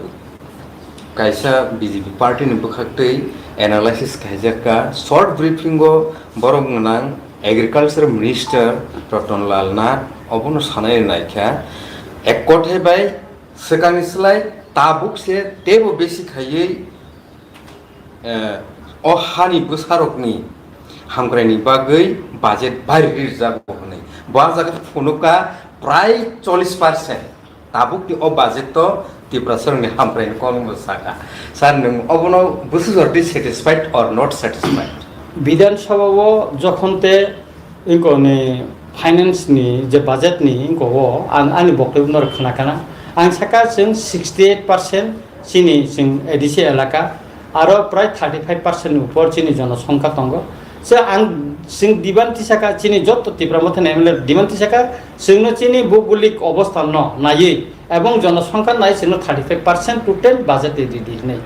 kaisa B J P party ni bwkhaktwi analysis khaijak kha, short briefing o borok gwnang agriculture minister Ratan Lal Nath obono sanai naikha, ek kothai bai swkangni slai tabuk se teibo besi khaiwi, eh, o hani bwsarokni hamkraini bagwi budget bari rijak bo hwnwi. Bo ah jaga phunukha prai chollish percent. Tabukni o budget to Tiprasarokni hamkraini kolombo saka. Sir, nwng obono bwswk jordi satisfied or not satisfied? Bidhan Sabha o jokhon te Ingkoni finance ni je budget ni ingko o ang ani boktobyo norok khna kana. Ang saka chwng sixty eight percent chini chwng A D C elaka, aro prai thirty five percent ni upor chini jonosongkha tongo. Se ang chwng demand tisaka chini jotto Tipra Motha ni M L A demand tisaka chwngno chini bhougolik obostha no naiwi ebong jonosongkha nai chwngno thirty five percent total budget di di hinwi.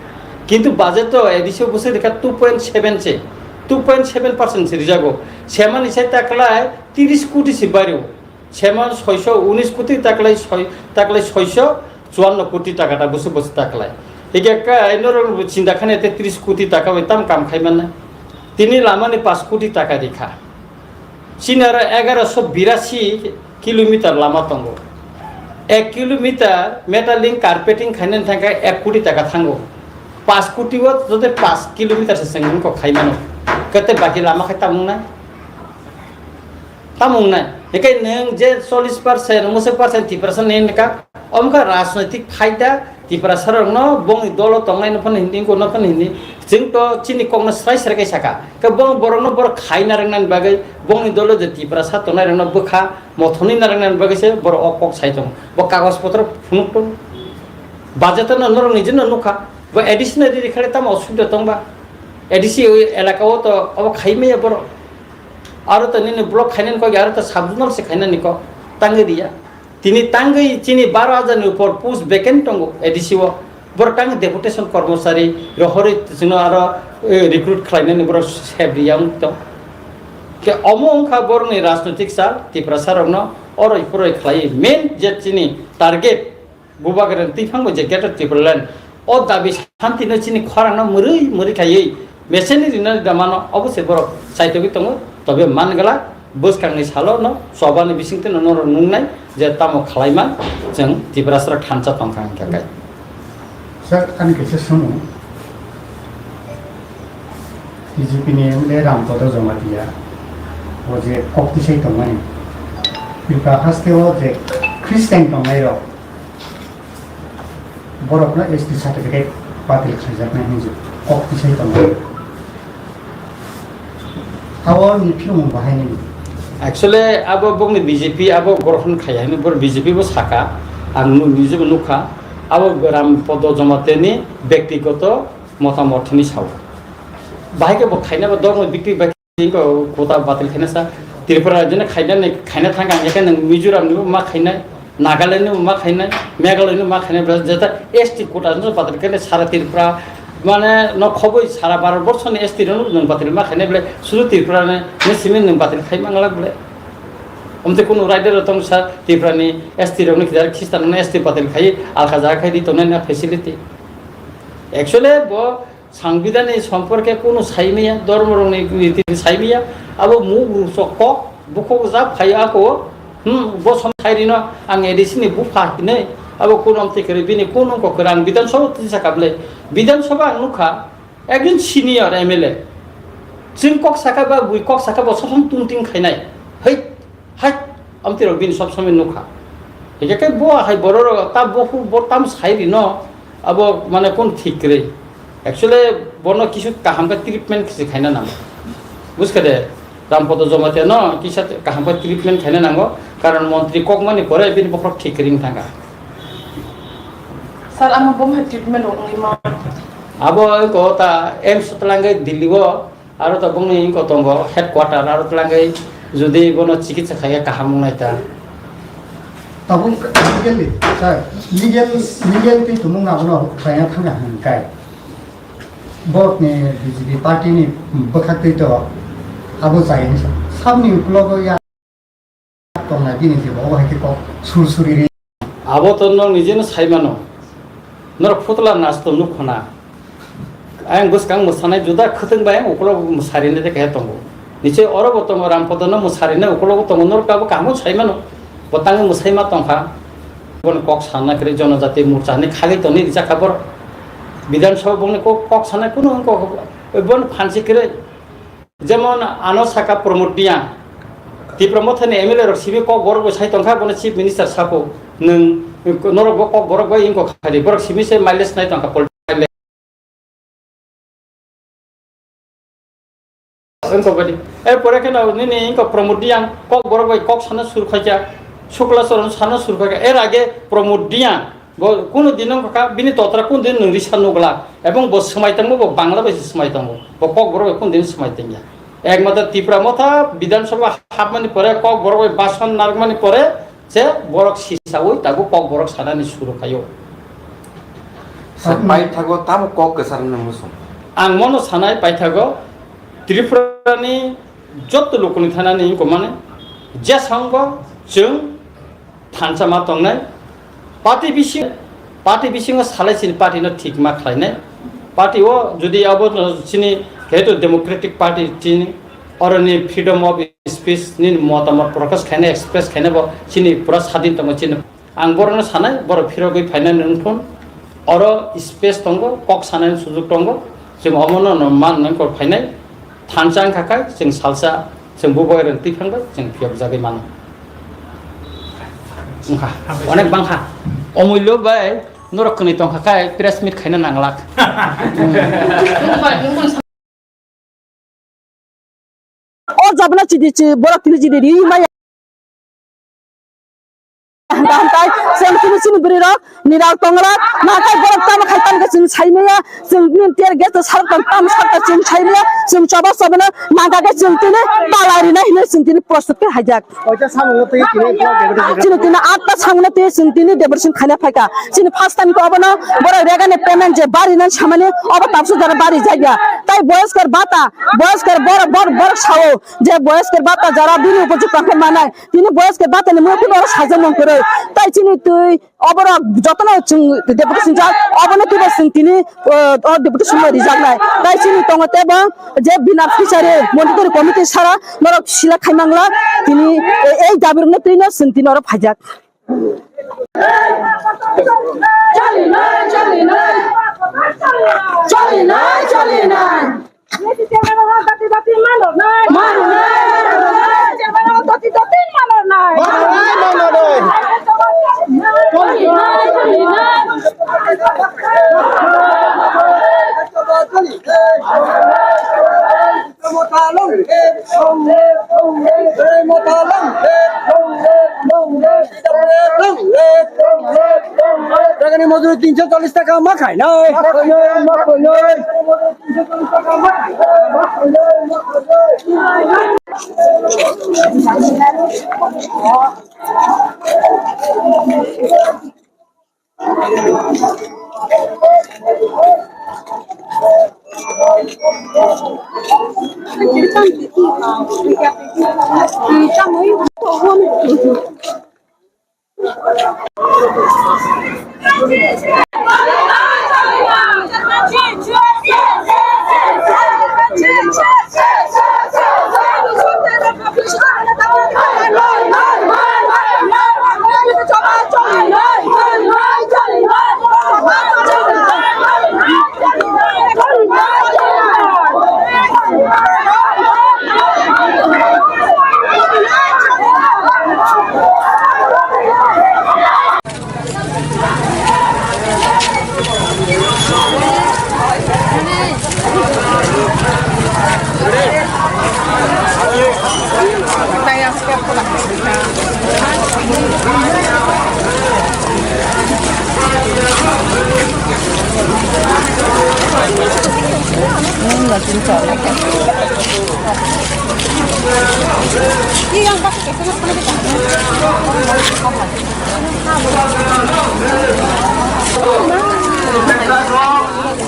Kintu budget to A D C o bwswk rikha two point seven se, two point seven percent se rijago. Semani se taklai tris koti se bario. Seman soiso unis koti taklai soi-, taklai soiso chuanno koti taka ta bwswk bwswk taklai. Hikhe ka norok chinta khane te tris koti taka bai tam kam khai manna. Tini lamani pash koti taka rikha. Chini aro egaroso birasi kilometer lama tongo. Ek kilometer meter link carpeting khainani thangkha ek koti taka thango. Pash koti o joto pash kilometer se chwng wngkok khai mano. Kete baki lama khai tamo wngnai? Tamo wngnai? Hinkhe nwng je chollish percent, mwswk percent Tiprasa ni hinka, omkha rajnoitik phaida, Tiprasa rokno bongni dolo tongnai no phano hindi, ingko no phano hindi. Chwng to chini kokno srai srai khe saka. Khe bong borokno borok khaina rwngnani bagwi bongni dolo je Tiprasa tongnai rokno bwkha mothoni na rwngnani bagwi se borok o kok sai tongo. Bo kagoj potro phunuk tongo. Budget no norok nijino nukha. Bo A D C no riri khale tamo osubida tongba. A D C o elaka o to obo khai maya borok. Aro to nini block khainani kok, aro to sub zonal se khainani kok. Tangwi riya. Tini tangwi chini baro hajar ni upor post vacant tongo A D C o. Borok tangwi deputation kormochari rohorwi chwngno aro, eh, recruit khlainani borok sep riya wng tong. Khe omo wngkha borokni rajnoitik sal, Tiprasa rokno oroi poroi khlaiwi. Main je chini target, Bubagra twi phangbo je Greater Tipraland, o dabi santino chini khorangno mwrwi mwrwi khaiwi mechanic rina damano obo se borok chaitogwi tongo, tobe man glak bwskangni salo no chobani bisingtwi no norok nungnai je tamo khlaiman chwng Tiprasarok thansa tongkha hwnkha khe. Sir, ani kaisa swngmung, B J P ni M L A Rampada Jamatia o je kok tisai tongmani, Tripura haste o je Christian tongnai rok, borokno S T certificate batil khaijaknai hinwi kok tisai tongo. Abo ni phiyokmung bahai nini? Actually, abo bokni B J P abo grohon khaiya hinwi bor B J P bo saka, ang nu-, nijebo nukha, abo Rampada Jamatia ni bektigoto motamot hinwi sao. Bahai khe bo khaina bo dormo bikti bai Ko kota batil khaina sa, Tripura rajyo ni khaina ni khaina thang ang, yakan nang Mizoram ni ma khainai, Nagaland ni ma khainai, Meghalaya ni ma khainai, bra jeta S T kota no batil khaina sara Tripura, mane no khoboi sara Bharat borso ni S T rok nang batil ma khainai ble, sudu Tripura ni, ni simin nang batil khai mangla ble. Omte kunu rider rok tong sa Tripura ni S T rok ni kidar Christian ni S T batil khai, alka jaga khai di tongnai na facility. Actually bo Sangbidhan ni somporke kunu saimaya, dhormo rokni niti saimaya, abo muk rukso kok, bukhuk ja phai ako, hmm, bo som sai rino ang A D C ni bupha hinwi, abo kunu amtwi kwrwi bini kunu kok kwrwi ang Bidhan Sabha twi saka ble, Bidhan Sabha ang nukha, ekjon senior M L A, chwng kok saka ba bui kok saka bo sosom tungting khainai, hei, Hai, amtwi rok bini sob somoi nukha. Hingke khe bo hai borok rok ta bo, bo tam sai rino, abo mane kon thik kwrwi. Actually, bono kisu kaham khe treatment kisi khaina nango. Buskha de, Rampada Jamatia no kisa kaham khe treatment khaina nango. Karon montri kokmani pore bini bokhorok thik kwrwi wng thangkha. Sir, ano bo hai treatment rok wngwi ma? Abo ko ta AIIMS twlangwi Delhi o Aro tabukni wngkha tongo headquarter, aro twlangwi jodi bono chikitsa khaikhe kaham wngnai ta. Tabuk legally, sir, legal, legal twi tumung abono khlaina thangya hwnkhai. Borokni B J P party ni bwkhak twi to abo chayani sa. Sabni uklogo ya tongnai bini je bo hai khe kok sur suri ri. Abo to nwng nijeno sai mano. Norok phutla nas to nuk khna. Ayang bwskang mwsanai juda khwtwng bai ayang ukulok mwsarina de kaya tongo. Niche oro bo tongo, Rampodono mwsarina ukulok bo tongo, norok abo kaham sai mano. Bo tangwi mwsai ma tongkha. Boni kok sana kre jonojati morcha ni khagwi toni rijak kha bor. Bidhan Sabha bongni kok, kok sana kunu kok, bon phansi kre. Jemon ano saka Pramod Reang. Tipra Motha ni M L A rok simi kok borok bai sai tongkha, bono Chief Minister sako, nwng norok bo kok borok bai ingkok khai di. Borok simi se mileage nai tongkha, political mileage. Ingkok bai di. Er pore kheno nini ingkok Pramod Reang kok borok bai kok sana sur khaikha, Shukla Charan sana sur khaikha. Er age Pramod Reang Bo kunu din wngkha, bini totra kunu din nwng risa nukla, ebong bo swmai tongmo, bo Bangla bai se swmai tongo, bo Kokborok bai kunu din swmai tongya. Ekmatro Tipra Motha Bidhan Sabha hapmani pore, Kokborok bai bason narwkmani pore se borok sisaui tabuk Kokborok sanani suru khaio. Sir, paithago tamo kok kwchar wngna muchung? Ang mono sanai paithago Tripura ni jotto lukuni thanani wngkha mani jesongbo chwng thansa ma tongnai. Party bising, party bisingo salai chini party no thik ma khlainai. Party o jodi abo no chini, jehetu Democratic Party chini, oroni freedom of speech ni motamot prakash khainai, express khainai bo chini pura sadin tongo chini. Ang borokno sanai, borok phirogwi phainani wngthun. Oro space tongo, kok sanani sujuk tongo. Chwng omono no man nang kor phainai. Thansa wngkha khe chwng salsa, chwng bubai rwng twi phang bai chwng phiyok jagwi mano. Wngkha, onek bangkha. Omulyo bai norok kwnwi tongkha khe press meet khaina nanglak. O jabna chidi chi borok tini chidi ri maya. Hamtai, chwng tini chini bwrwi rok, ni rok tong rok, nakai borok tamo khai tamo chwng sai maya, chwng bini tear gas to sarok tong tamo sarok chwng sai maya, chwng choba choba no nangka khe chwng tini pala rinai hinwi chwng tini prostuk khe haijak. Oita samung twi tini. Chini tini atta samung twi chwng tini decoration khaina phaikha. Chini first time ko abono borok regani payment je bari nan samani obo tabsu jara bari jagya. Tai boyoskor bata, boyoskor borok, borok, borok sao. Je boyoskor bata jara bini upor je tongkhe manai, tini boyoskor bata ni mui kuno oro sajak mangkwrwi. Tai chini twi oborok jotono chwng deputation jak, obono twibo chwng tini, eh, o deputation no rijaknai. Tai chini tongo tebo je bina fishery monitoring committee sara norok sila khaimangla tini, eh, ei dabi rokno twino chwng tini oro phaijak. Chali nai, chali nai. Chali nai, chali nai. Jagani mojuri tinso chollish taka ma khainai.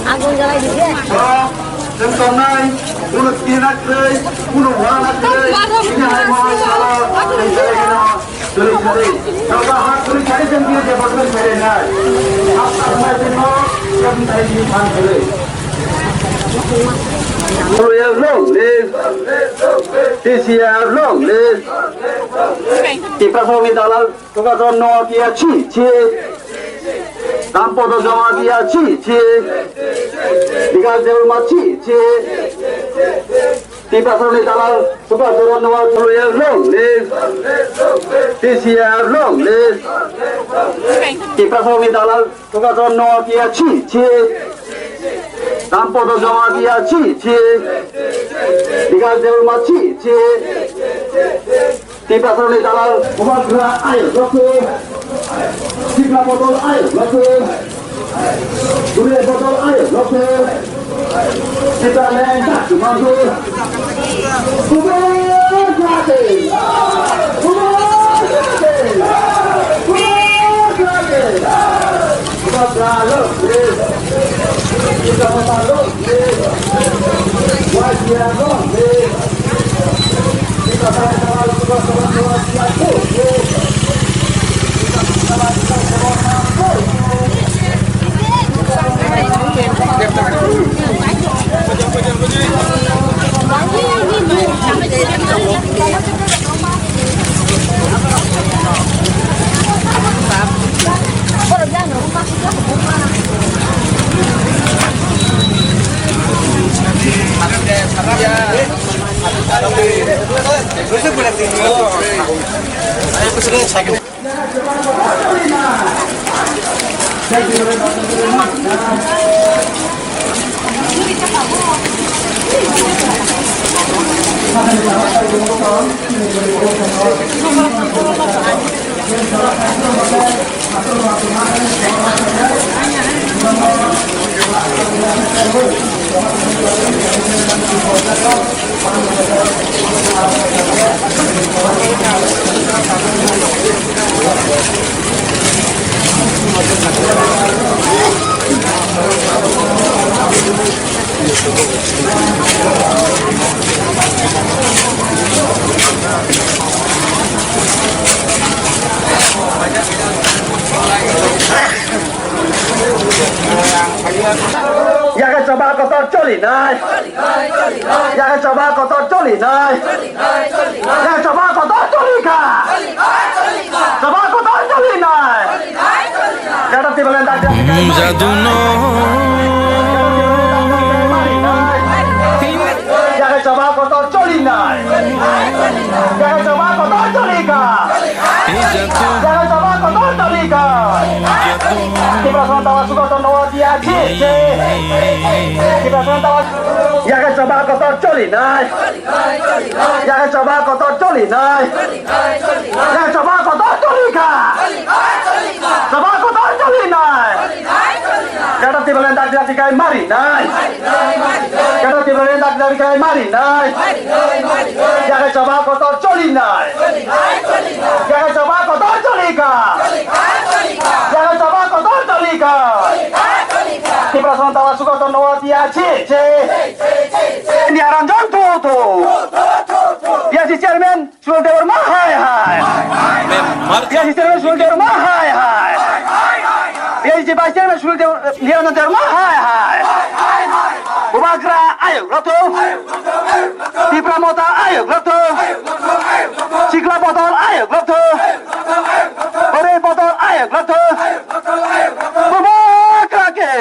Agun jalai di. Chwng tongnai, kunu kina kwrwi, kunu wana kwrwi, ini hai mohai salo, tei tei gino, tuli sari, noga ha tuli sari chwng kini department sari nai. Hap hap mai timo, chwng sari ni phan kwrwi. Long live, T C R long live. Tiprasongni dalal. Sukhachon Noatia chi chi. Rampodo Jamatia chi chi. Bikas Debbarma chi chi. Tiprasongni dalal Sukhachon Noatia long live. T C R long live. Tiprasongni dalal Sukhachon Noatia chi chi. Rampodo Jamatia chi chi. Bikas Debbarma chi chi. Tiprasongni dalal Bubagra ayuk rokhe, Sikla Bodol ayuk rokhe, Gure Bodol ayuk rokhe, Sita Leng Dak Mandu, Bubagra de, Bubagra de, Bubagra de, Bubagra lo, Sita Mata lo. Yakhe choba kotor choli nai. Yakhe choba kotor choli nai. Yakhe choba kotor choli kha. Choba kotor choli nai. Kata tiba len dak dak. Jadu no. Yakhe choba kotor choli nai. Yakhe choba kotor choli kha. Yakhe choba kotor choli kha. Tiprasongni dalal Sukhachon Noatia chi chi. Tiprasongni dalal. Yakhe choba kotor choli nai. Yakhe choba kotor choli nai. Yakhe choba kotor choli kha. Choba kotor choli nai. Kata tiba len dak dak kai mari nai. Kata tiba len dak dak kai mari nai. Yakhe choba kotor choli nai. Yakhe choba kotor choli kha. Yakhe choba kotor choli kha. Tiprasongni dalal Sukhachon Noatia chi chi. Niranjan thu thu. P S C chairman Sukhdev Debbarma hai hai. P S C chairman Sukhdev Debbarma hai hai. P S C vice chairman Sukhdev Debbarma, Niranjan Debbarma hai hai. Bubagra ayuk rok thu. Tipra Motha ayuk rok thu. Sikla Bodol ayuk rok thu. Gure Bodol ayuk rok thu. Bubagra khe.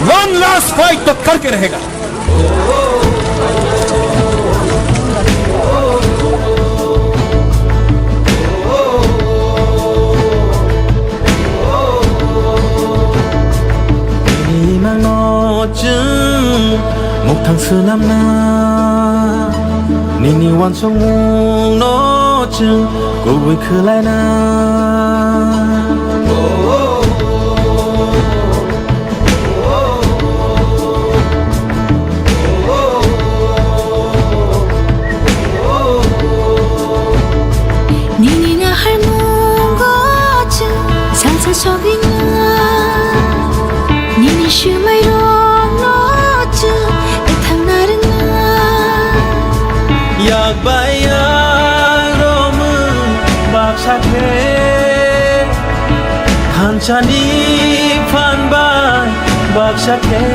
One last fight तो करके रहेगा। Nini nangno chwng mukthang swnamna, nini uansukmungno chwng kubui khwlaina. Nini naharmungo chwng salsa sogwina, nini swmairokno chwng kwthangna rwngna. Yak bai yak romwi baksa khe, thansani phan bai baksa khe,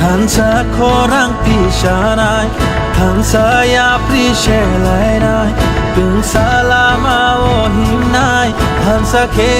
thansa khorang tisanai, thansa yapri selainai, twngsa lama o himnai, thansa khe.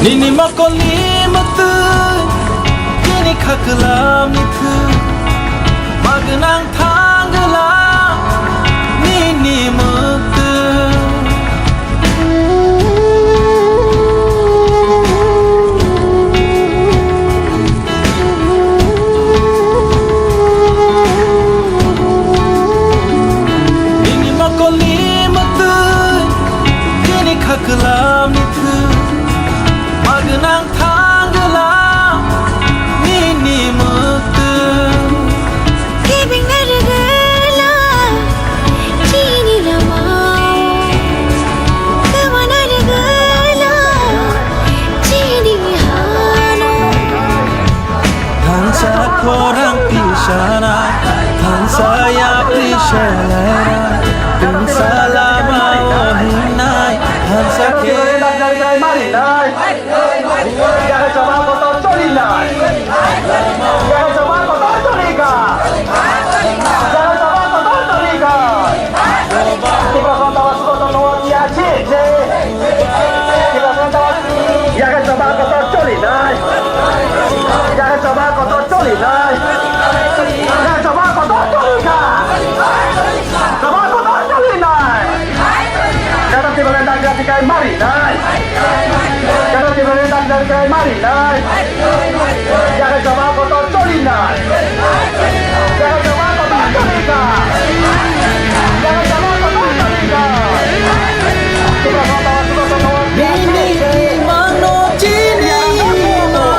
Nini mokolni mwktwi, nini khaklamni thwi, magwnang thangla nini mwktwi. Nini mokolni mwktwi, nini khaklamni thwi, magwnang thangla nini mwktwi. Kebengna rwgwla chini lama, kwmana rwgwla chini hano. Thansa khorang tisanai, thansa yapri selainai, twngsa lama o himnai, thansa khe. Yakasaba kotor choli nai. Yakasaba kotor choli kha. Yakasaba kotor choli kha. Tiprasa tawa suko tono ya chi chi. Tiprasa tawa. Yakasaba kotor choli nai. Yakasaba kotor choli nai. Yakasaba kotor choli kha. Saba kotor choli nai. Jara Tiprasa nai jati kai mari nai. Jara Tiprasa nai jati kai mari nai. Jara jaba kotor choli nai. Jara jaba kotor choli nai. Jara jaba kotor choli nai. Tiprasa tawa suko tono. Nini mano chini ma.